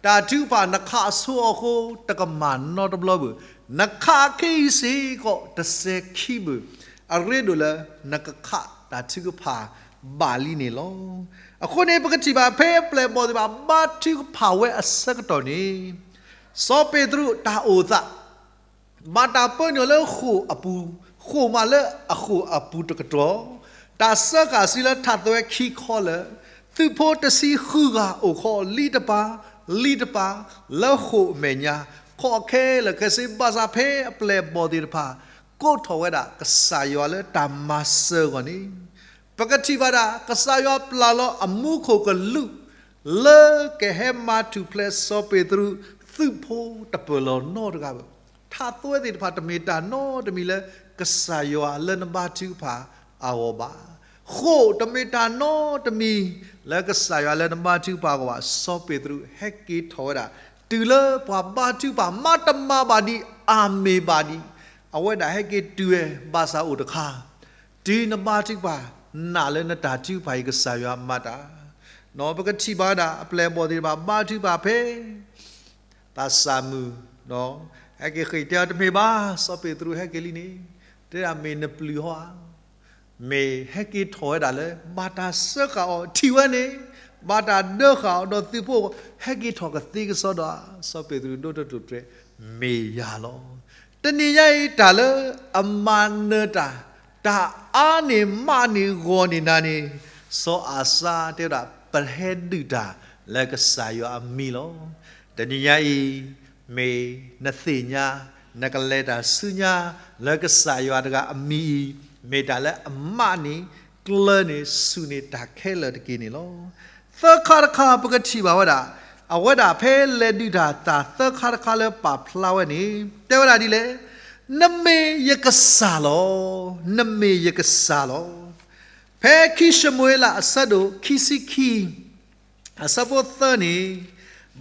တၢ်ထုကဖၣ်နခးဆိအီၤအဃိ တကမၣ်နီတဘျီဘၣ်. နခးခဲအံၤစ့ၢ်ကီး တစဲးခံဘၣ်. အရ့ဒိၣ်လၢနကခးတၢ်ထုကဖၣ်ဘၣ်လံန့ၣ်လီၤ. အဃိန့ၣ် ပကထံၣ်ဘၣ်ဖဲအပျဲၢ်အဘီၣ်သ့ၣ်တဖၣ် ဘါထုကဖၣ်ဝဲအဆၢကတီၢ်န့ၣ် စီၤပ့းတရူးတၢ်အိၣ်သး ဘၣ်တၢ်ပၢနုာ်လၢဃိာ်အပူၤ, ဃိာ်မးလၢအဃိာ်အပူၤတကတီၢ်, တၢ်စၢဃာ်စုလၢထးသွဲခံခီလၢာ်, သုးဖိတဆံဃုဂၤအိၣ်ဃီလံတပၤ, လံတပၤ, လၢဃိာ်အမဲာ်ညါ, ခီခဲလၢာ်ခဲဆ့ဘၣ်ဆၣ်ဖဲအပျဲၢ်အဘီၣ်သ့ၣ်တဖၣ် ကိးထီၣ်ဝဲဒၣ်ကစၢ်ယွၤလၢတၢ်မၤစၢၤအဂီၢ်န့ၣ် ပကထံၣ်ဘၣ်ဒၣ် ကစၢ်ယွၤပျၢ်လီၤအမူခိၣ်ကလူး လၢကဟဲမၤထူၣ်ဖျဲးစီၤပ့းတရူး သုးဖိတပၢၢ်လီၤနီတဂၤဘၣ်. ထးသွဲသ့ၣ်တဖၣ်တမ့ၢ်တၢ်နီတမံၤလၢ ကစၢ်ယွၤလၢနဘါထုကဖၣ်အဂီၢ်ဘၣ်. ဃိာ်တမ့ၢ်တၢ်နီတမံၤလၢကစၢ်ယွၤလၢနဘါထုကဖၣ်အဂီၢ်ဘၣ်. စီၤပ့းတရူးဟဲက့ၤထီၣ်ဝဲဒၣ် တုၤလၢပှၤဘါထုကဖၣ် မၤတမၤဘၣ်ဒံး အါမ့ၢ်ဘၣ်ဒံး အဝဲဒၣ်ဟဲက့ၤတုၤဝဲဘၣ်ဆၣ်အိၣ်တခါ တုၤနဘါထုကဖၣ် နာ်လၢနတၢ်ထုကဖၣ်အံၤ ကစၢ်ယွၤမၤတၢ်, ပကထံၣ်ဘၣ်ဝဲဒၣ် အပျဲၢ်အဘီၣ်သ့ၣ်တဖၣ် ဘါထုကဖၣ်ဖဲ သးစၢ်မုၢ်, ဟဲက့ၤဃ့ၢ်တဲအီၤတမ့ၢ်ဘၣ် စီၤပ့းတရူးဟဲက့ၤလံန့ၣ်, တဲဒၣ်မ့ၢ်နပျုၢ်ဟီဧါ, မ့ၢ်ဟဲက့ၤထီၣ်ဝဲဒၣ်လၢ ဘၣ်တၢ်စၢဃာ်အီၤထံၣ်ဝဲန့ၣ်, ဘၣ်တၢ်ဒၢဃာ်အီၤဒီးသုးဖိ ဟဲက့ၤထီၣ်ကသ့ကစီဒီဧါ, စီၤပ့းတရူးဒိတတူၢ်တြဲၤ မ့ၢ်ယၤလီၤ. တနံၤညါအံၤ တၢ်လၢအမၤနၢၤတၢ် တၢ်အါန့ၢ်မးန့ၢ်ဂီၢ်န့ၢ်နၤန့ၣ်, စီၤအၤစါတဲဝဲဒၣ် ပဟဲဒုးတၢ်လၢကစၢ်ယွၤအမံၤလီၤ. တနံၤညါအံၤ မ့ၢ်နသ့ၣ်ညါ နကလဲၤတၢ်ဆူညါ လၢကစၢ်ယွၤတဂၤအမံၤအံၤ မ့ၢ်တၢ်လၢအမးန့ၢ် ကျၢၤန့ၢ် ဆူၣ်န့ၢ်တၢ်ခဲလၢာ်တက့ၢ်န့ၣ်လီၤ. သၢခါတခါ ပကထံၣ်ဘၣ်ဝဲဒၣ် အဝဲဒၣ်ဖဲလဲၤဒုးတၢ် တၢ်သၢခါတခါလၢပာ်ဖျါဝဲန့ၣ် တဲဝဲဒၣ်ဒ်လဲၣ်, နမ့ၢ်ယကစၢ်လီၤ, နမ့ၢ်ယကစၢ်လီၤ. ဖဲခံၡမူၤအ့လးအဆၢဒိၣ်ခံဆံခံ အဆၢဖိသၢန့ၣ်,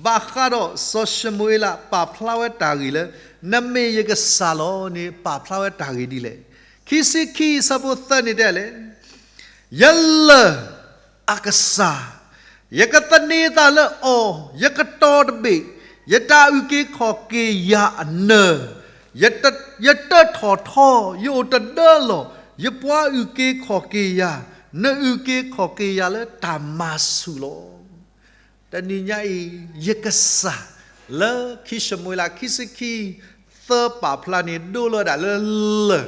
ဘၣ်ဃးဒီးစီၤၡမူၤအ့လးပာ်ဖျါဝဲတၢ်ဂ့ၢ်လၢ နမ့ၢ်ယကစၢ်လီၤန့ၣ် ပာ်ဖျါဝဲတၢ်ဂ့ၢ်ဒ်လဲၣ်. ခံဆံခံအဆၢဖိသၢန့ၣ်တဲလဲၣ် ယလၢၢ်အကစၢ်, ယကသန့ၤသးလၢအီၤ, ယကတီၤတဘ့ၣ်, ယတၢ်အုၣ်က့ၤခီၣ်က့ၤယၤအနၢၤ, ယတၢၣ်ထီၣ်ထီ, ယအိၣ်တဒၢလီၤ, ယပှၤအုၣ်က့ၤခီၣ်က့ၤယၤ, နအုၣ်က့ၤခီၣ်က့ၤယၤလၢတၢ်မၤဆူၣ်လီၤ. တနံၤညါအံၤ ယကစၢ်လၢခံၡမူၤအ့လး ခံဆံခံ သၢပာ်ဖျါန့ၣ် ဒိလီၤဝဲဒၣ်လၢလၢၢ်,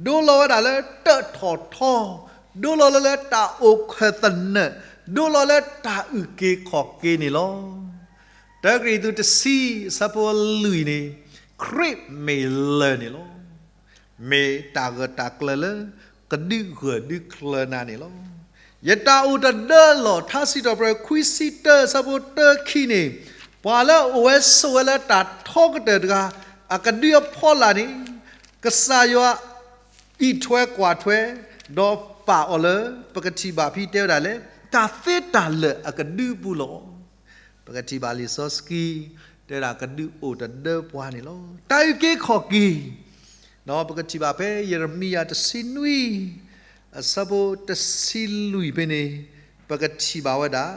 ဒိလီၤဝဲဒၣ်လၢတၢၣ်ထီၣ်ထီ, ဒိလီၤလၢလၢတၢ်အိၣ်ခၢၣ်သနၢၣ်, ဒိလီၤလၢတၢ်အုၣ်က့ၤခီၣ်က့ၤန့ၣ်လီၤ. တၢကရံၣ်သူးတဆံ အဆၢဖိလွံၢ်န့ၣ်, ခရံာ်မ့ၢ်လၢၢ်န့ၣ်လီၤ. မ့ၢ်တၢ်ဂၢၢ်တၢ်ကျၢၤလၢ ကဒုးဂၢၢ်ဒုးကျၢၤနၤန့ၣ်လီၤ. ယတၢ်အိၣ်တဒၢလီၤ. ထါစံးထီၣ်ပတြၢၤ ခွံဆံတၢ အဆၢဖိတၢခံန့ၣ်, ပှၤလၢအအိၣ်ဝဲဆိးဝဲလၢတၢ်ထီကတၢၢ်တဂၤ အကဒုအဖီလာ်န့ၣ်, ကစၢ်ယွၤအံးထွဲကွၢ်ထွဲ, ဒီးပာ်အီၤလၢ ပကထံၣ်ဘၣ်ဖဲတဲဝဲဒၣ်လၢ တၢ်သ့တၢ်လၢာ်အကဒုအပူၤလီၤ. ပကထံၣ်ဘၣ်လံာ်စီဆှံ တဲဝဲဒၣ်ကဒုအိၣ်တဒၢပှၤန့ၣ်လီၤ. တၢ်အုၣ်က့ၤခီၣ်က့ၤ, ဒီးပကထံၣ်ဘၣ်ဖဲယံးရမံယၤတဆံနွံ အဆၢဖိတဆံလွံၢ်ဖဲန့ၣ်, ပကထံၣ်ဘၣ်ဝဲဒၣ်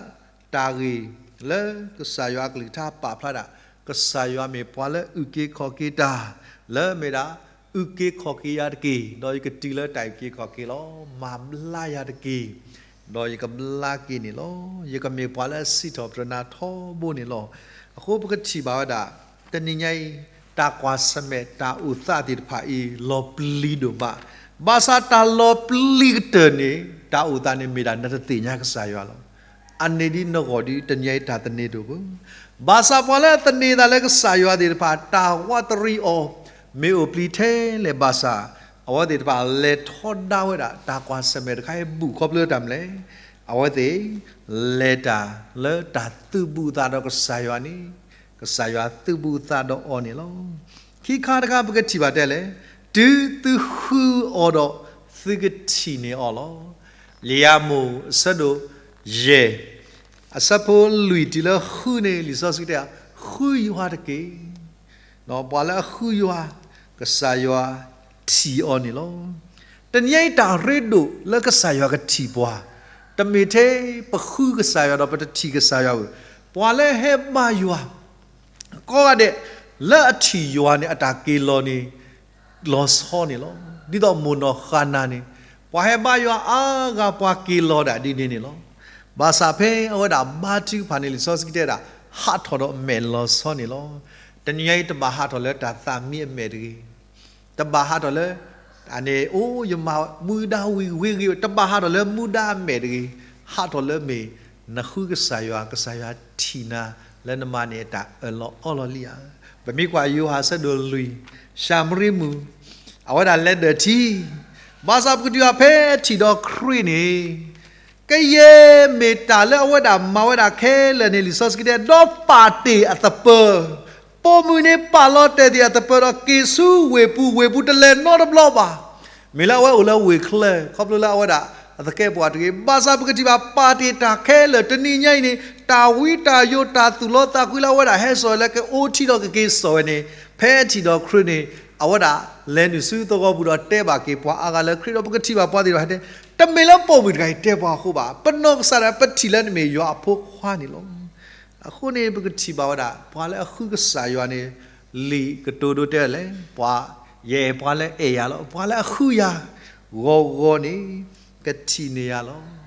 တၢ်ဂ့ၢ်လၢကစၢ်ယွၤအကလုၢ်ကထါပာ်ဖျါဒၣ်, ကစၢ်ယွၤမ့ၢ်ပှၤလၢအုၣ်က့ၤခီၣ်က့ၤတၢ်, လၢမ့ၢ်ဒၣ် အုၣ်က့ၤခီၣ်က့ၤယၤတက့ၢ်, ဒီးယကတုၤလၢတၢ်အုၣ်က့ၤခီၣ်က့ၤလီၤ. မၤဘျါယၤတက့ၢ်, ဒီးယကဘျါက့ၤန့ၣ်လီၤ. ယကမ့ၢ်ပှၤလၢအစံးထီၣ်ပတြၢၤနၤထီဘိန့ၣ်လီၤ. အဃိပကထံၣ်ဘၣ်ဝဲဒၣ် တနံၤညါအံၤ တၢ်ကွၢ်ဆၢၣ်မဲာ် တၢ်အိၣ်သးသ့ၣ်တဖၣ်အံၤ လီၤပျံၤဒိၣ်မး, ဘၣ်ဆၣ်တၢ်လီၤပျံၤကတၢၢ်န့ၣ် တၢ်အိၣ်သးန့ၣ်မ့ၢ်ဒၣ်နတသ့ၣ်ညါကစၢ်ယွၤလီၤ. အန့ၣ်ဒ်နဂီၢ်ဒ် တနံၤညါအံၤတၢ်သန့ၤတအိၣ်ဘၣ်. ဘၣ်ဆၣ်ပှၤလၢအသန့ၤသးလၢကစၢ်ယွၤသ့ၣ်တဖၣ် တၢ်ဝးတရံးအီၤ မ့ၢ်အိၣ်ပျံၤထဲလဲၣ်ဘၣ်ဆၣ်, အဝဲသ့ၣ်တဖၣ်လဲၤထီဒါဝဲဒၣ် တၢ်ကွၢ်ဆၢၣ်မဲာ်တခါအံၤ ဘူးခီဖျိတၢ်မနုၤလဲၣ်. အဝဲသ့ၣ် လဲၤတၢ်လၢတၢ်သုးဘူးသးဒီးကစၢ်ယွၤန့ၣ်, ကစၢ်ယွၤသုးဘူးသးဒီးအီၤန့ၣ်လီၤ. ခံခါတခါပကထံၣ်ဘၣ်တဲလဲၣ်, တုၤသုဃုအီၤဒီး သုကထံၣ်န့ၢ်အီၤလီၤ. လံာ်ယၤမိၣ်အဆၢဒိၣ်ယဲၢ် အဆၢဖိလွံၢ်တုၤလၢဃုန့ၣ် လံာ်စီဆှံတဲ ဃုယွၤတက့ၢ်. ပှၤလၢအဃုယွၤ ကစၢ်ယွၤထံၣ်အီၤန့ၣ်လီၤ. တနံၤအံၤတၢ်ရ့ဒိၣ်လၢကစၢ်ယွၤကထံၣ်ပှၤ, တမ့ၢ်ထဲပဃုကစၢ်ယွၤဒီးပတထံၣ်ကစၢ်ယွၤဘၣ်. ပှၤလၢဟဲဘါယွၤ ကိးဂၤဒဲး လၢအထံၣ်ယွၤန့ၣ် အတၢ်က့ၤလီၤန့ၣ် လီၤဆီန့ၣ်လီၤ. ဒ်သိးမိၢ်နီၢ်ဃၣ်နၤန့ၣ် ပှၤဟဲဘါယွၤအါဂၤ ပှၤက့ၤလီၤဒၣ်ဒ်န့ၣ်န့ၣ်လီၤ. ဘၣ်ဆၣ်ဖဲအဝဲဒၣ်ဘါထုကဖၣ်န့ၣ် လံာ်စီဆှံတဲဒၣ် ဟးထီၣ်ဒီးအမဲာ်လီၤဆီန့ၣ်လီၤ. တနံၤညါအံၤတဘၣ်ဟးထီၣ်လၢတၢ်သးမံအမဲာ်တဂ့ၤ. တဘၣ်ဟးထီၣ်လၢ အန့ၣ် အိၣ် ယမၤမူဒါဝံၤဝ့ၤဂ့ၤ, တဘၣ်ဟးထီၣ်လၢမူဒါအမဲာ်တဂ့ၤ. ဟးထီၣ်လၢမ့ၢ် နဃုကစၢ်ယွၤ ကစၢ်ယွၤထံၣ်နၤ လၢနမၤန့ၢ်အတၢ်အၢၣ်လီၤအီလီၤလံဧါ. ပမ့ၢ်ကွၢ်ယိၤဟၣ်အဆၢဒိၣ်လွံၢ် ၡၤမရံမုၣ် အဝဲဒၣ်လဲၤဒၢၣ်ထံ, ဘၣ်ဆၣ်ပကတုၤအဖဲထံၣ်ဒီးခရံာ်န့ၣ် ကယဲၢ်မ့ၢ်တၢ်လၢအဝဲဒၣ်မၤဝဲဒၣ်ခဲလၢာ်န့ၣ် လံာ်စီဆှံတဲ ဒီးပာ်တ့ၢ်အသပၢၤ, ပိာ်မုၣ်န့ၣ်ပာ်လီၤတဲာ်သ့ၣ်အသပၢၤဒီးက့ၤဆူဝ့ၢ်ပူၤ, ဝ့ၢ်ပူၤတလဲၤနီတဘျီဘၣ်. မ့ၢ်လၢအဝဲအိၣ်လၢဝ့ၢ်ချၢ ခီဖျိလၢအဝဲဒၣ် အသကဲးပဝးတဂ့ၤ, ဘၣ်ဆၣ်ပကထံၣ်ဘၣ်ပာ်တ့ၢ်တၢ်ခဲလၢာ် တနံၤညါအံၤန့ၣ် တၢ်ဝံတၢ်ယိး တၢ်သူၣ်လီသးကွံလၢအဝဲဒၣ်ဟဲစိာ်ဝဲလၢကအိၣ်ထံးဒီးကက့ၤစိာ်ဝဲန့ၣ် ဖဲထံၣ်ဒီးခရံာ်န့ၣ် အဝဲဒၣ်လဲၤနုာ်ဆူသဝီပူၤဒီးတဲဘၣ်က့ၤပှၤအါဂၤလၢခရံာ်ဒီး ပကထံၣ်ဘၣ်ပှၤသ့ၣ်တဖၣ်ဟဲတဲ, တမ့ၢ်လၢပိာ်မုၣ်တဂၤအံၤတဲပှၤအဃိဘၣ်. ပနီၢ်ကစၢ်ဒၣ်ပထံၣ်လၢနမ့ၢ်ယွၤအဖိခွါန့ၣ်လီၤ. အဃိန့ၣ် ပကထံၣ်ဘၣ်ဝဲဒၣ် ပှၤလၢအဃုကစၢ်ယွၤန့ၣ် လံာ်ကတိၤဒိတဲလဲၣ်, ပှၤ ယဲၢ်ပှၤလၢအဲၣ်ယၤလီၤ. ပှၤလၢအဃုယၤ ဂီၤဂီၤန့ၣ် ကထံၣ်န့ၢ်ယၤလီၤ.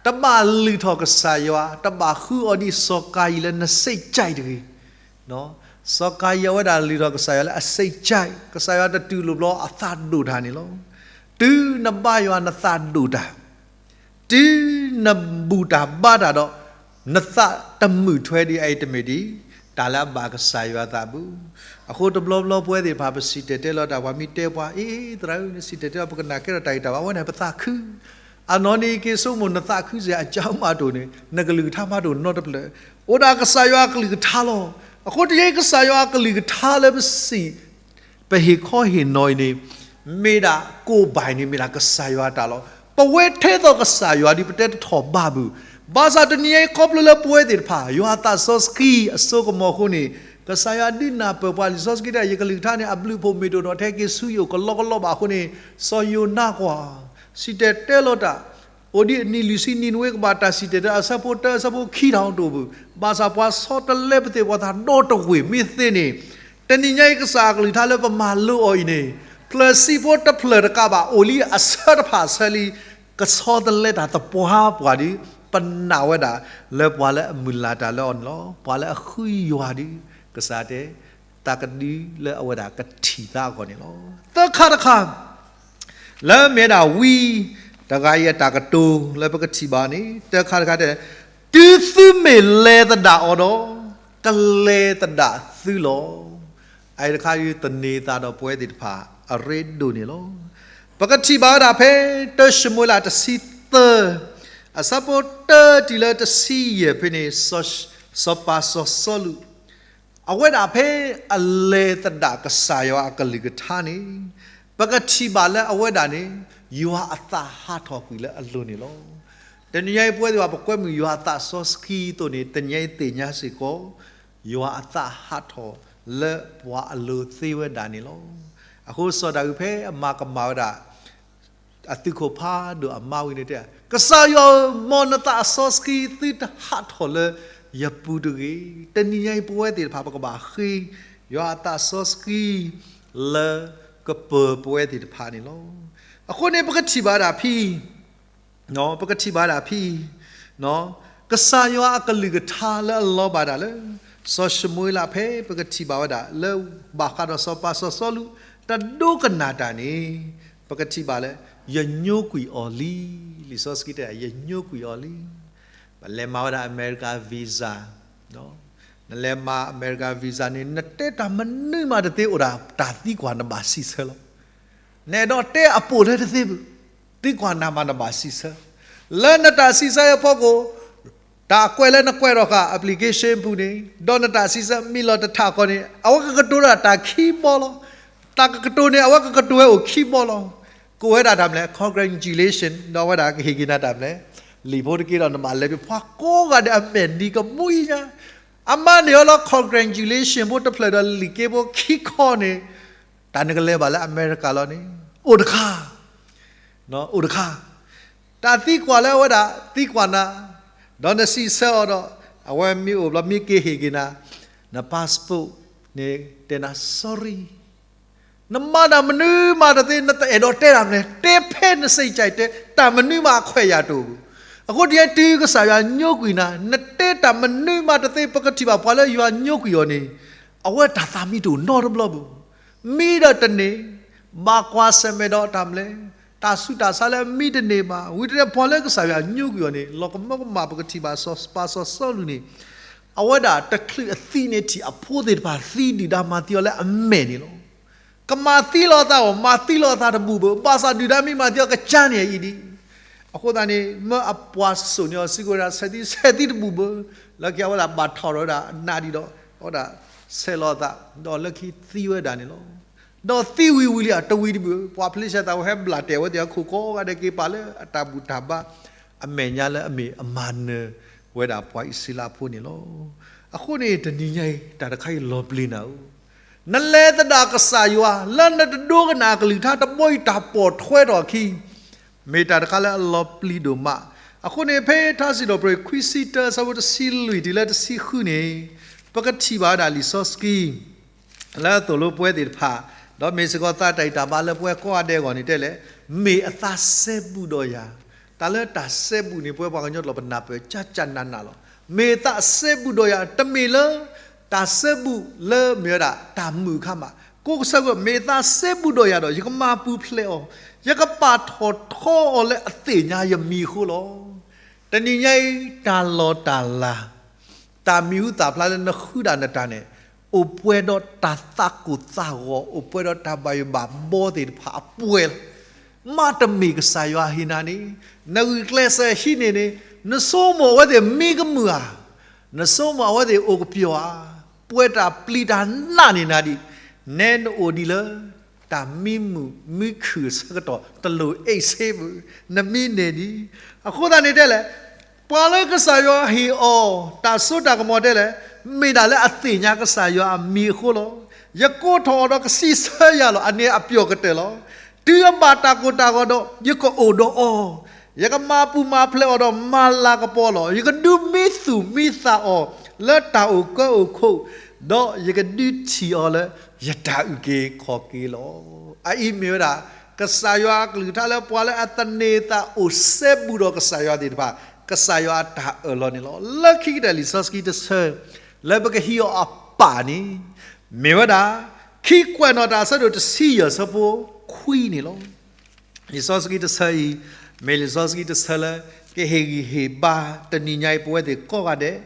တဘၣ်လုၢ်ထီၣ်ကစၢ်ယွၤ, တဘၣ်ဃုအီၤဒ်စီၤကၤယံၣ်လၢနစိတ်ကြိုက်တဂ့ၤ. စီၤကၤယံၣ်အဝဲဒၣ်လုၢ်ထီၣ်ကစၢ်ယွၤလၢအစိတ်ကြိုက်, ကစၢ်ယွၤတတူၢ်လိာ်ဘျီအသးဒိၣ်တၢ်န့ၣ်လီၤ. တုၤနဘါယွၤနသးဒိၣ်တၢ် တုၤနဘူၣ်တၢ်ဘါတၢ်ဒီး နသးတမုာ်ထွဲဒံးအံၤတမ့ၢ်ဒံး တၢ်လၢအဘၣ်ကစၢ်ယွၤသးဘၣ်. အဃိတဘျီဘျီပဝဲသ့ၣ်တဖၣ် ပစံၣ်တဲၤတဲလီၤတၢ် ပှၤမ့ၢ်တဲပှၤ အ့ သရၣ်ဧၢ နစံၣ်တဲၤတဲလီၤ ပကနၣ်ကဲထီၣ်တၢ်ဂ့ၢ်တၢ်ဘါ အဝဲန့ၣ်ပသးခု အနီၢ်နီၢ်က့ၤဆိကမိၣ် နသးခုစ့ၢ် အကမးတအိၣ်န့ၣ် နကလုၢ်ကထါမးတအိၣ်နီတဖျၢၣ်. အိၣ်ဒၣ်ကစၢ်ယွၤအကလုၢ်ကထါလီၤ. အဃိတယဲၢ်ကစၢ်ယွၤအကလုၢ်ကထါလၢပစံး ပဟ့ၣ်ခီဟ့ၣ်နီၤအံၤန့ၣ် မ့ၢ်ဒၣ်ကိၢ်ဘၣ်အံၤန့ၣ် မ့ၢ်ဒၣ်ကစၢ်ယွၤအတၢ်လီၤ. ပဝဲထဲသိးကစၢ်ယွၤဒီး ပတဲတထီၣ်ဘၣ်ဘုၣ်. ဘၣ်ဆၣ်တနံၤအံၤခီဖျိလၢပဝဲသ့ၣ်တဖၣ် ယွၤသးစီဆှံအစိကမီၤအဃိန့ၣ် ကစၢ်ယွၤဒုးနၢ်ပၢၢ်ပှၤ လံာ်စီဆှံတဲ ယကလုၢ်ကထါန့ၣ် အဘျုးအဖှိၣ်မ့ၢ်တအိၣ်ဒီး ထဲက့ၤဆူယအိၣ်ကလီကလီဘၣ်အဃိန့ၣ် စီၤယိၤနါကွၢ် စံၣ်တဲၤတဲလီၤတၢ် အိၣ်ဒံးအနံၣ်လွံၢ်ဆံနံၤနဝ့ ကဘၣ်တၢ်စံၣ်တဲၤတဲအဆၢဖိတၢ အဆၢဖိခံ တၢ်အိၣ်တအိၣ်ဘၣ်. ဘၣ်ဆၣ်ပှၤဆီတလဲပသ့ၣ်ပှၤသးဒီတဝ့ၢ်မ့ၢ်သ့န့ၣ်, တနံၤညါအံၤကစၢ်အကလုၢ်ကထါလၢပမၤလိအီၤအံၤန့ၣ်, ဖျၢၣ်ဆံဖိတဖျၢၣ်တကးဘၣ် အိၣ်လံအဆၢတဖၣ်အဆၢလံ, ကဆီတလဲတၢ်သပှၢ်ပှၢ်ဒီး ပနာ်ဝဲဒၣ်လၢပှၤလၢအမုၢ်လၢ်တၢ်လၢအီၤန့ၣ်လီၤ. ပှၤလၢအဃုယွၤဒီး ကစၢ်တဲ တၢ်ကဒုလၢအဝဲဒၣ်ကထံၣ်သးအဂီၢ်န့ၣ်လီၤ. သၢခါတခါ လၢမ့ၢ်ဒၣ်ဝံ တဂၤအံၤအတၢ်ကတိၤလၢပကထံၣ်ဘၣ်န့ၣ် တၢခါတခါတဲ, တုၤသုမ့ၢ်လဲၤသဒၣ်အီၤဒီး ကလဲၤသဒၣ်သုလီၤ. အအံၤတခါအံၤသန့ၤသးဒီးပဝဲသ့ၣ်တဖၣ်အရ့ဒိၣ်န့ၣ်လီၤ. ပကထံၣ်ဘၣ်ဝဲဒၣ်ဖဲ တၢၡမူၤအ့လးတဆံသၢ အဆၢဖိတၢတုၤလၢတဆံယဲၢ်ဖဲန့ၣ်, စီၤပၤစီၤစီလူး အဝဲဒၣ်ဖဲအလဲၤသဒၣ်ကစၢ်ယွၤအကလုၢ်ကထါန့ၣ်, ပကထံၣ်ဘၣ်လၢအဝဲဒၣ်န့ၣ် ယွၤအသးဟးထီၣ်ကွံာ်လၢအလိၤန့ၣ်လီၤ. တနံၤညါအံၤပဝဲသ့ၣ်တဖၣ် ပကွဲမုာ်ယွၤအသးစီဆှံအသိးန့ၣ် တနံၤညါအံၤသ့ၣ်ညါစ့ၢ်ကီး ယွၤအသးဟးထီၣ်လၢပှၤအလိၤသ့ဝဲဒၣ်န့ၣ်လီၤ. အဃိစီၤဒၤဝံးဖဲအမၤကမၣ်ဝဲဒၣ် အသုးခိၣ်ဖးဒိၣ်အမါဝံၤန့ၣ်တဲ, ကစၢ်ယွၤဧၢ, မ်နသးစီဆှံသုတဟးထီၣ်လၢယပူၤတဂ့ၤ. တနံၤညါအံၤပဝဲသ့ၣ်တဖၣ် ပကဘၣ်ဃ့ယွၤအသးစီဆှံ လၢကပၢၤပဝဲသ့ၣ်တဖၣ်န့ၣ်လီၤ. အဃိန့ၣ် ပကထံၣ်ဘၣ်ဝဲဒၣ်ဖဲ ပကထံၣ်ဘၣ်ဝဲဒၣ်ဖဲ ကစၢ်ယွၤအကလုၢ်ကထါလၢအလီၤဘၣ်ဒၣ်လၢ စီၤၡမူၤအ့လးဖဲ ပကထံၣ်ဘၣ်ဝဲဒၣ်လၢ ဘၣ်ဃးဒီးစီၤပၤစီၤစီလူး တဒိကနၣ်တၢ်န့ၣ် ပကထံၣ်ဘၣ်လၢ ယညိကွံာ်အီၤလံ. လံာ်စီဆှံတဲ ယညိကွံာ်အီၤလံ. ပလဲၤမၤဝဲဒၣ်အမဲရကၤ visa, နလဲၤမၤအမဲရကၤ visa န့ၣ် နတဲတၢ်မနုၤမးတသ့အိၣ်ဒၣ် တၢ်သံကွၢ်နဘၣ်စံးဆၢလီၤ. နအဲၣ်ဒိးတဲအပိာ်လၢတသ့ဘၣ်, သံကွၢ်နၤမးနဘၣ်စံးဆၢ. လၢနတၢ်စံးဆၢအဖီခိၣ် တၢ်ကွဲးလၢနကွဲးထီၣ်ဃာ် application ပူၤန့ၣ် ဒီးနတၢ်စံးဆၢမ့ၢ်လီၤတထးခီန့ၣ် အဝဲကကတိၤတၢ်တၢ်ခံဘီလီၤ. တၢ်ကကတိၤန့ၣ် အဝဲကကတိၤဝဲအိၣ်ခံဘီလီၤ. ကိးဝဲဒၣ်တၢ်မနုၤလဲၣ် congratulation ဒီးအဝဲဒၣ်ကဟ့ၣ်က့ၤနၤတၢ်မနုၤလဲၣ် လံာ်ဖိတက့ဒီးနဘၣ်လဲၤပှၤကိးဂၤဒဲးအမဲာ်နံၤကမူအံၤညါ အမၤန့ၢ်အီၤလီၤ congratulation ဖိတဖျၢၣ်ဒီးလံာ်က့ဖိခံခီန့ၣ် တၢ်နကလဲၤဘၣ်လၢအမဲရကၤလီၤန့ၣ် အိၣ်တခါ အိၣ်တခါ တၢ်သံကွၢ်လၢအဝဲဒၣ်သံကွၢ်နၤ ဒီးနစံးဆၢအီၤဒီး အဝဲမ့ၢ်အိၣ်ဘျီမ့ၢ်က့ၤဟ့ၣ်က့ၤနၤ န passport န့ၣ်တဲနၤ sorry နမၤတၢ်မနုၤမးတသ့ နတအဲၣ်ဒိးတဲတၢ်မနုၤလဲၣ် တဲဖဲနစံးကဲးတဲ တၢ်မနုၤမးအခွဲးယာ်တအိၣ်ဘၣ်. အဃိတယဲတုၤကစၢ်ယွၤညိကွံာ်နၤ နတဲတၢ်မနုၤမးတသ့ ပကထံၣ်ဘၣ်ပှၤလၢယွၤညိကွံာ်အီၤန့ၣ် အဝဲတၢ်သးမံတအိၣ်နီတဘျီဘၣ်. မံဒီးတန့ၢ် ဘၣ်ကွၢ်ဆၢၣ်မဲာ်ဒီးတၢ်မနုၤလဲၣ် တၢ်ဆူးတၢ်ဆါလၢမံတန့ၢ်ဘၣ် ဝံၤတန့ၣ်ပှၤလၢကစၢ်ယွၤညိကွံာ်အီၤန့ၣ် လီၤကမၢကမၣ် ပကထံၣ်ဘၣ်စီၤပၤစီၤစီလူးန့ၣ် အဝဲဒၣ်တချုးအသံန့ၣ်ထံၣ်အဖိသ့ၣ်တဖၣ်သံဒုၣ်ဒါမၤသံအီၤလၢအမဲာ်န့ၣ်လီၤ. ကမၤသံလီၤအသးအီၤ မၤသံလီၤအသးတဘူၣ်ဘၣ် ဘၣ်ဆၣ်ဒုၣ်ဒါမ့ၢ်မၤသံအီၤကစၢ်န့ၣ်အံၤဒံး. အဃိသတးန့ၣ် မၢအပှၤစိာ်န့ၢ်အီၤစ့ၢ်ကီးဝဲဒၣ် ဆဲးသံဆဲးသံတဘူၣ်ဘၣ် လၢခံအဝဲဒၣ်ဘၣ်ထီၣ်ဒီးဝဲဒၣ်နးဒံးဒီး အဝဲဒၣ်ဆဲးလီၤအသး ဒီးလၢခံသံဝဲဒၣ်န့ၣ်လီၤ. ဒီးသံဝံၤဝံၤလံအတဝံၤတဘူၣ် ပှၤဖလ့ၡသးဝဲဟဲဘျၣ်တဲာ်ဝဲသ့ၣ်အခိၣ်ကိးဂၤဒဲးက့ၤပာ်လၢအတၢ်ဘူၣ်တၢ်ဘါ အမဲာ်ညါလၢအမ့ၢ်အမၤနၢၤဝဲဒၣ်ပှၤအံၣ်စရ့လးဖိန့ၣ်လီၤ. အဃိန့ၣ် တနံၤညါအံၤ တၢ်တခါအံၤလီၤပျံၤနၤဧၢ, နလဲၤသဒၣ်ကစၢ်ယွၤ လၢနတဒိကနၣ်အကလုၢ်ကထါတဘီအံၤတၢ်ပိာ်ထွဲထီၣ်အခံ မ့ၢ်တၢ်တခါလၢအလီၤပျံၤဒိၣ်မး. အဃိန့ၣ် ဖဲထါစံးထီၣ်ပတြၢၤခွံဆံတၢ အဆၢဖိတဆံလွံၢ်တုၤလၢတဆံဃုန့ၣ် ပကထံၣ်ဘၣ်ဝဲဒၣ်လံာ်စီဆှံ လၢအသိၣ်လိပဝဲသ့ၣ်တဖၣ်, ဒီးမ့ၢ်စ့ၢ်ကီးသးတၢ်ဂံၢ်တၢ်ဘါလၢပဝဲကိးဂၤဒဲးအဂီၢ်န့ၣ်တဲလဲၣ်, မ့ၢ်အသးစဲဘူးဒီးယၤ, တၢ်လၢတၢ်စဲဘူးန့ၣ် ပဝဲပှၤကညီကျိာ်ပနၢ်ပၢၢ် ကၠၢ်ကၠၢ်နးနးလီၤ. မ့ၢ်သးစဲဘူးဒီးယၤ တမ့ၢ်လၢ တၢ်စဲဘူးလၢမ့ၢ်ဝဲဒၣ်တၢ်မုာ်အခါမး, ကိးကစၢ်ဂီၢ် မ့ၢ်သးစဲဘူးဒီးယၤဒီး ယကမၤပူၤဖျဲးအီၤ, ယကပာ်ထီၣ်ထီအီၤလၢအသ့ၣ်ညါယမံၤအဃိလီၤ. တနံၤညါအံၤ တၢ်လီၢ်တၢ်လၤ တၢ်မံၤဟူသၣ်ဖျါလၢနဃုဒၣ်နတၢ်န့ၣ် အိၣ်ပှဲၤဒီးတၢ်သးကိၢ်သးဂီၤ အိၣ်ပှဲၤဒီးတၢ်ဘၣ်ယိၣ်ဘၣ်ဘီသ့ၣ်တဖၣ်အပှဲၤလီၤ. မ့တမ့ၢ်ကစၢ်ယွၤဟ့ၣ်နၤန့ၣ် နဂုာ်ကျဲးစၢးဟံးန့ၢ်န့ၣ် နဆိကမိၣ်အဝဲသ့ၣ်မံကမုာ်ဧါ, နဆိကမိၣ်အဝဲသ့ၣ်အိၣ်ကပျီၤဧါ, ပှဲၤတၢ်ပျံၤတၢ်နးန့ၢ်နၤဒံး, နဲနအိၣ်ဒံးလၢ တၢ်မံမုာ်မံခုၣ်အဆၢကတီၢ် တလိၣ်အ့ၣ်ဆ့ဘၣ်, နမံန့ၢ်ဒံး. အဃိသတးန့ၣ်တဲလဲၣ်, ပှၤလၢကစၢ်ယွၤဟ့ၣ်အီၤ တၢ်စိတၢ်ကမီၤတဲလဲၣ်, မ့ၢ်ဒၣ်လၢအသ့ၣ်ညါကစၢ်ယွၤအမံၤအဃိလီၤ. ယကိးထီၣ်အီၤဒီးကစံးဆၢယၤလီၤ. အန့ၣ်အပျီၢ်ကတၢၢ်လီၤ. တုၤအဘၣ်တၢ်ကိၢ်တၢ်ဂီၤဒီး ယကအိၣ်ဒီးအီၤ, ယကမၤပူၤမၤဖျဲးအီၤဒီးမၤလၤကပီၤလီၤ. ယကဒုးမံသူၣ်မံသးအီၤလၢတၢ်အိၣ်ကၢအိၣ်ခိၣ်, ဒီးယကဒုးထံၣ်အီၤလၢယတၢ်အုၣ်က့ၤခီၣ်က့ၤလီၤ. အအံၤမ့ၢ်ဝဲဒၣ် ကစၢ်ယွၤအကလုၢ်ကထါလၢပှၤလၢအသန့ၤသးအိၣ်စဲဘူးဒီးကစၢ်ယွၤသ့ၣ်တဖၣ် ကစၢ်ယွၤအတၢ်အၢၣ်လီၤန့ၣ်လီၤ. လၢခံကတၢၢ်လံာ်စီဆှံတဆၢ လၢပကဟံးအီၤအပၣ်န့ၣ် မ့ၢ်ဝဲဒၣ် ခံကွဲးနီၣ်တၢ်အဆၢဒိၣ်တဆံယဲၢ်ဆၢဖိခွံန့ၣ်လီၤ. လံာ်စီဆှံတဆၢအံၤ မ့ၢ်လံာ်စီဆှံတဆၢလၢ ကဟ့ၣ်ဂံၢ်ဟ့ၣ်ဘါ တနံၤညါအံၤပဝဲသ့ၣ်ကိးဂၤဒဲး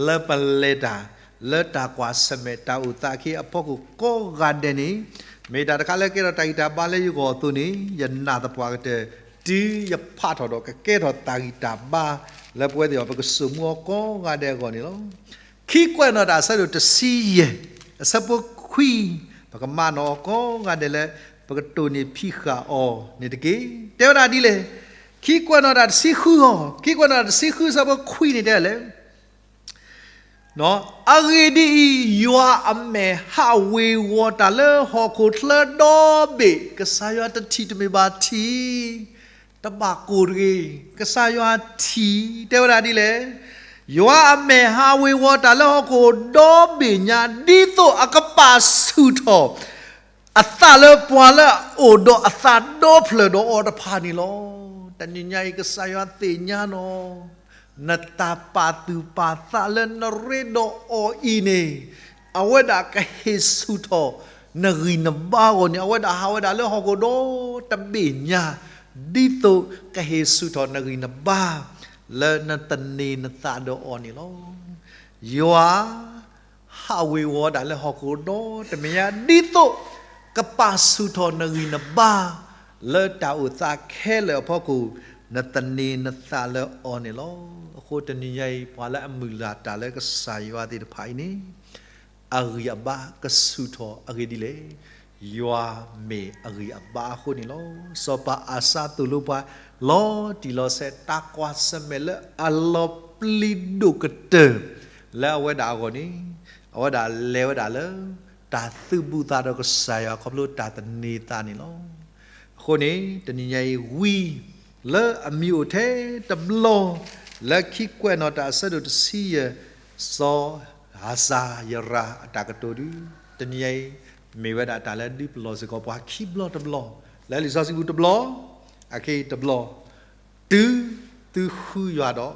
လၢပလဲၤတၢ် လၢတၢ်ကွၢ်ဆၢၣ်မဲာ်တၢ်အိၣ်သးအခ့အဖီခိၣ်ကိးဂၤဒဲးန့ၣ် မ့ၢ်တၢ်တခါလၢကဲထီၣ်တၢ်ဂံၢ်တၢ်ဘါလၢယဂီၢ်အသိးန့ၣ် ယနာ်သပှၢ်ကတၢၢ် တုၤယဖးထီၣ်ဒီးကကဲထီၣ်တၢ်ဂံၢ်တၢ်ဘါ လၢပဝဲသ့ၣ်အံၤ ပကစိာ်မူအီၤကိးဂၤဒဲးအဂီၢ်န့ၣ်လီၤ. ခံကွဲးနီၣ်တၢ်အဆၢဒိၣ်တဆံယဲၢ် အဆၢဖိခွံ ပကမၤနီၣ်အီၤကိးဂၤဒဲးလၢ ပကတိၢ်နီၣ်ဖံးဃာ်အီၤန့ၣ်တက့ၢ်. တဲဝဲဒၣ်ဒ်လဲၣ်, ခံကွဲးနီၣ်တၢ်တဆံဃုအီၤ, ခံကွဲးနီၣ်တၢ်တဆံဃုအဆၢဖိခွံန့ၣ်တဲလဲၣ် အဂ့ၢ်ဒ်အံၤ, ယွၤအမဲာ်ဟးဝ့ၤဝီၤတၢ်လၢဟီၣ်ခိၣ်ချၢဒီဘ့ၣ်, ကစၢ်ယွၤတထံၣ်တမ့ၢ်ဘၣ်ထံၣ်, တဘၣ်ကိၢ်တဂ့ၤ, ကစၢ်ယွၤထံၣ်, တဲဝဲဒၣ်ဒ်လဲၣ်, ယွၤအမဲာ်ဟးဝ့ၤဝီၤတၢ်လၢဟီၣ်ခိၣ်ဒီဘ့ၣ်ညါ ဒ်သိးအကပာ်ဆူၣ်ထီၣ် အသးလၢပှၤလၢအအိၣ်ဒီးအသးဒီဖျၢၣ်ဒီးအီၤတဖၣ်န့ၣ်လီၤ. တနံၤညါအံၤ ကစၢ်ယွၤသ့ၣ်ညါနီၤ, နတၢ်ပာ်သူၣ်ပာ်သးလၢနရ့ဒီးအီၤအံၤန့ၣ်, အဝဲဒၣ်ကဟ့ၣ်ဆူၣ်ထီၣ်နဂံၢ်နဘါအဂီၢ်န့ၣ် အဝဲဒၣ်ဟးဝဲဒၣ်လၢဟီၣ်ခိၣ်ဒီတဘ့ၣ်ညါ, ဒ်သိးကဟ့ၣ်ဆူၣ်ထီၣ်နဂံၢ်နဘါ လၢနသန့ၤနသးဒီးအီၤန့ၣ်လီၤ. ယွၤ ဟးဝ့ၤဝီၤဒၣ်လၢဟီၣ်ခိၣ်ဒီတဘ့ၣ်ညါ ဒ်သိးကပာ်ဆူၣ်ထီၣ်နဂံၢ်နဘါ လၢတၢ်အိၣ်သးခဲလၢာ်အဖီခိၣ် နသန့ၤနသးလၢအီၤန့ၣ်လီၤ. အဃိတနံၤညါအံၤ ပှၤလၢအမုၢ်လၢ်တၢ်လၢကစၢ်ယွၤသ့ၣ်တဖၣ်အံၤန့ၣ် အဂံၢ်အဘါကဆူၣ်ထီၣ်အဂ့ၢ်ဒ်လဲၣ်. ယွၤမ့ၢ်အဂံၢ်အဘါအဃိန့ၣ်လီၤ. စီၤပၤအၤစါသိၣ်လိပှၤ လီၤတံၢ်လီၤဆဲး တၢ်ကွၢ်ဆၢၣ်မဲာ်လၢအလီၤပျံၤဒိၣ်ကတၢၢ် လၢအဝဲဒၣ်အဂီၢ်န့ၣ် အဝဲဒၣ်လဲၤဝဲဒၣ်လၢ တၢ်သုးဘူးသးဒီးကစၢ်ယွၤခီဖျိတၢ်သန့ၤသးန့ၣ်လီၤ. အဃိန့ၣ် တနံၤညါအံၤ ဝံလၢအမံၤအိၣ်ထဲတဘျီ လၢခံကွဲးနီၣ်တၢ်အဆၢဒိၣ်တဆံယဲၢ် စီၤအၤစါယရၤအတၢ်ကတိၤဒု တနံၤညါအံၤ မ့ၢ်ဝဲဒၣ်တၢ်လၢဒုးပလီၢ်စ့ၢ်ကီးပှၤခံဘျီတဘျီ လၢလံာ်စီဆှံပူၤတဘျီ အခဲအံၤတဘျီ တုၤသုဃုယွၤ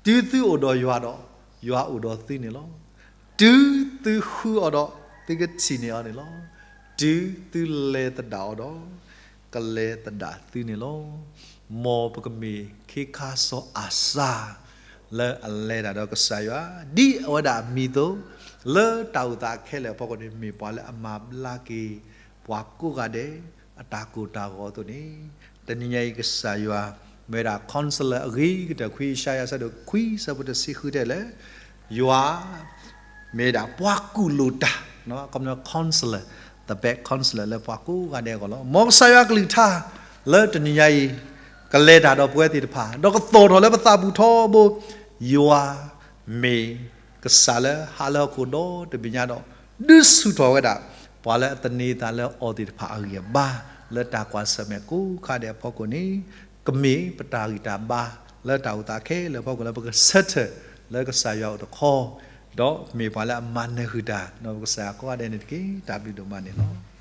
ဒီး တုၤသုအိၣ်ဒီးယွၤဒီး ယွၤအိၣ်ဒီးသုန့ၣ်လီၤ. တုၤသုဃုအီၤဒီး သုကထံၣ်န့ၢ်အီၤန့ၣ်လီၤ. တုၤသုလဲၤသဒၣ်အီၤဒီး ကလဲၤသဒၣ်သုန့ၣ်လီၤ. မ်ပကမ့ၢ်ခ့ခါစီၤအၤစါ လၢအလဲၤတၢ်ဒီးကစၢ်ယွၤ ဒ်အဝဲဒၣ်အမံၤအသိး လၢတၢ်အိၣ်သးခဲလၢာ်အဖီခိၣ်န့ၣ် မ့ၢ်ပှၤလၢအမၤဘျါက့ၤ ပှၤကိးဂၤဒဲး အတၢ်ကိၢ်တၢ်ဂီၤအသိးန့ၣ် တနံၤညါအံၤကစၢ်ယွၤ မ့ၢ်ဝဲဒၣ် counselor အဂ့ၤကတၢၢ် ခွံယၡါယၤအဆၢဒိၣ်ခွံဆၢဖိတဆံဃုတဲလဲၣ်, ယွၤ မ့ၢ်ဝဲဒၣ်ပှၤကူၣ်လိာ်တၢ် counselor, the best counselor လၢပှၤကိးဂၤဒဲးအဂီၢ်လီၤ. မ်ကစၢ်ယွၤကလုၢ်ကထါ လၢတနံၤညါအံၤ ကလဲၤတၢ်ဒီးပဝဲသ့ၣ်တဖၣ် ဒီးကသီၣ်ထီၣ်လၢပသးပူၤထီဘိ ယွၤ မ့ၢ်ကစၢ်လၢဟးလၢဟီၣ်ခိၣ်ဒီတဘ့ၣ်ညါဒီး ဒုးဆူၣ်ထီၣ်ဝဲဒၣ် ပှၤလၢအသန့ၤသးလၢအီၤသ့ၣ်တဖၣ်အဂံၢ်အဘါ လၢတၢ်ကွၢ်ဆၢၣ်မဲာ်ကိးခါဒဲးအဖီခိၣ်န့ၣ် ကမ့ၢ်ပတၢ်ဂံၢ်တၢ်ဘါ လၢတၢ်အိၣ်သးခဲလၢာ်အဖီခိၣ်လၢပကဆၢထၢၣ်လၢကစၢ်ယွၤအိၣ်တခီ ဒီးမ့ၢ်ပှၤလၢအမၤနၢၤဃုာ်တၢ် ဒီးပကစၢ်ယွၤကိးဂၤဒဲးန့ၣ်တက့ၢ်. တၢ်ဘျုးဒိၣ်မးန့ၣ်လီၤ.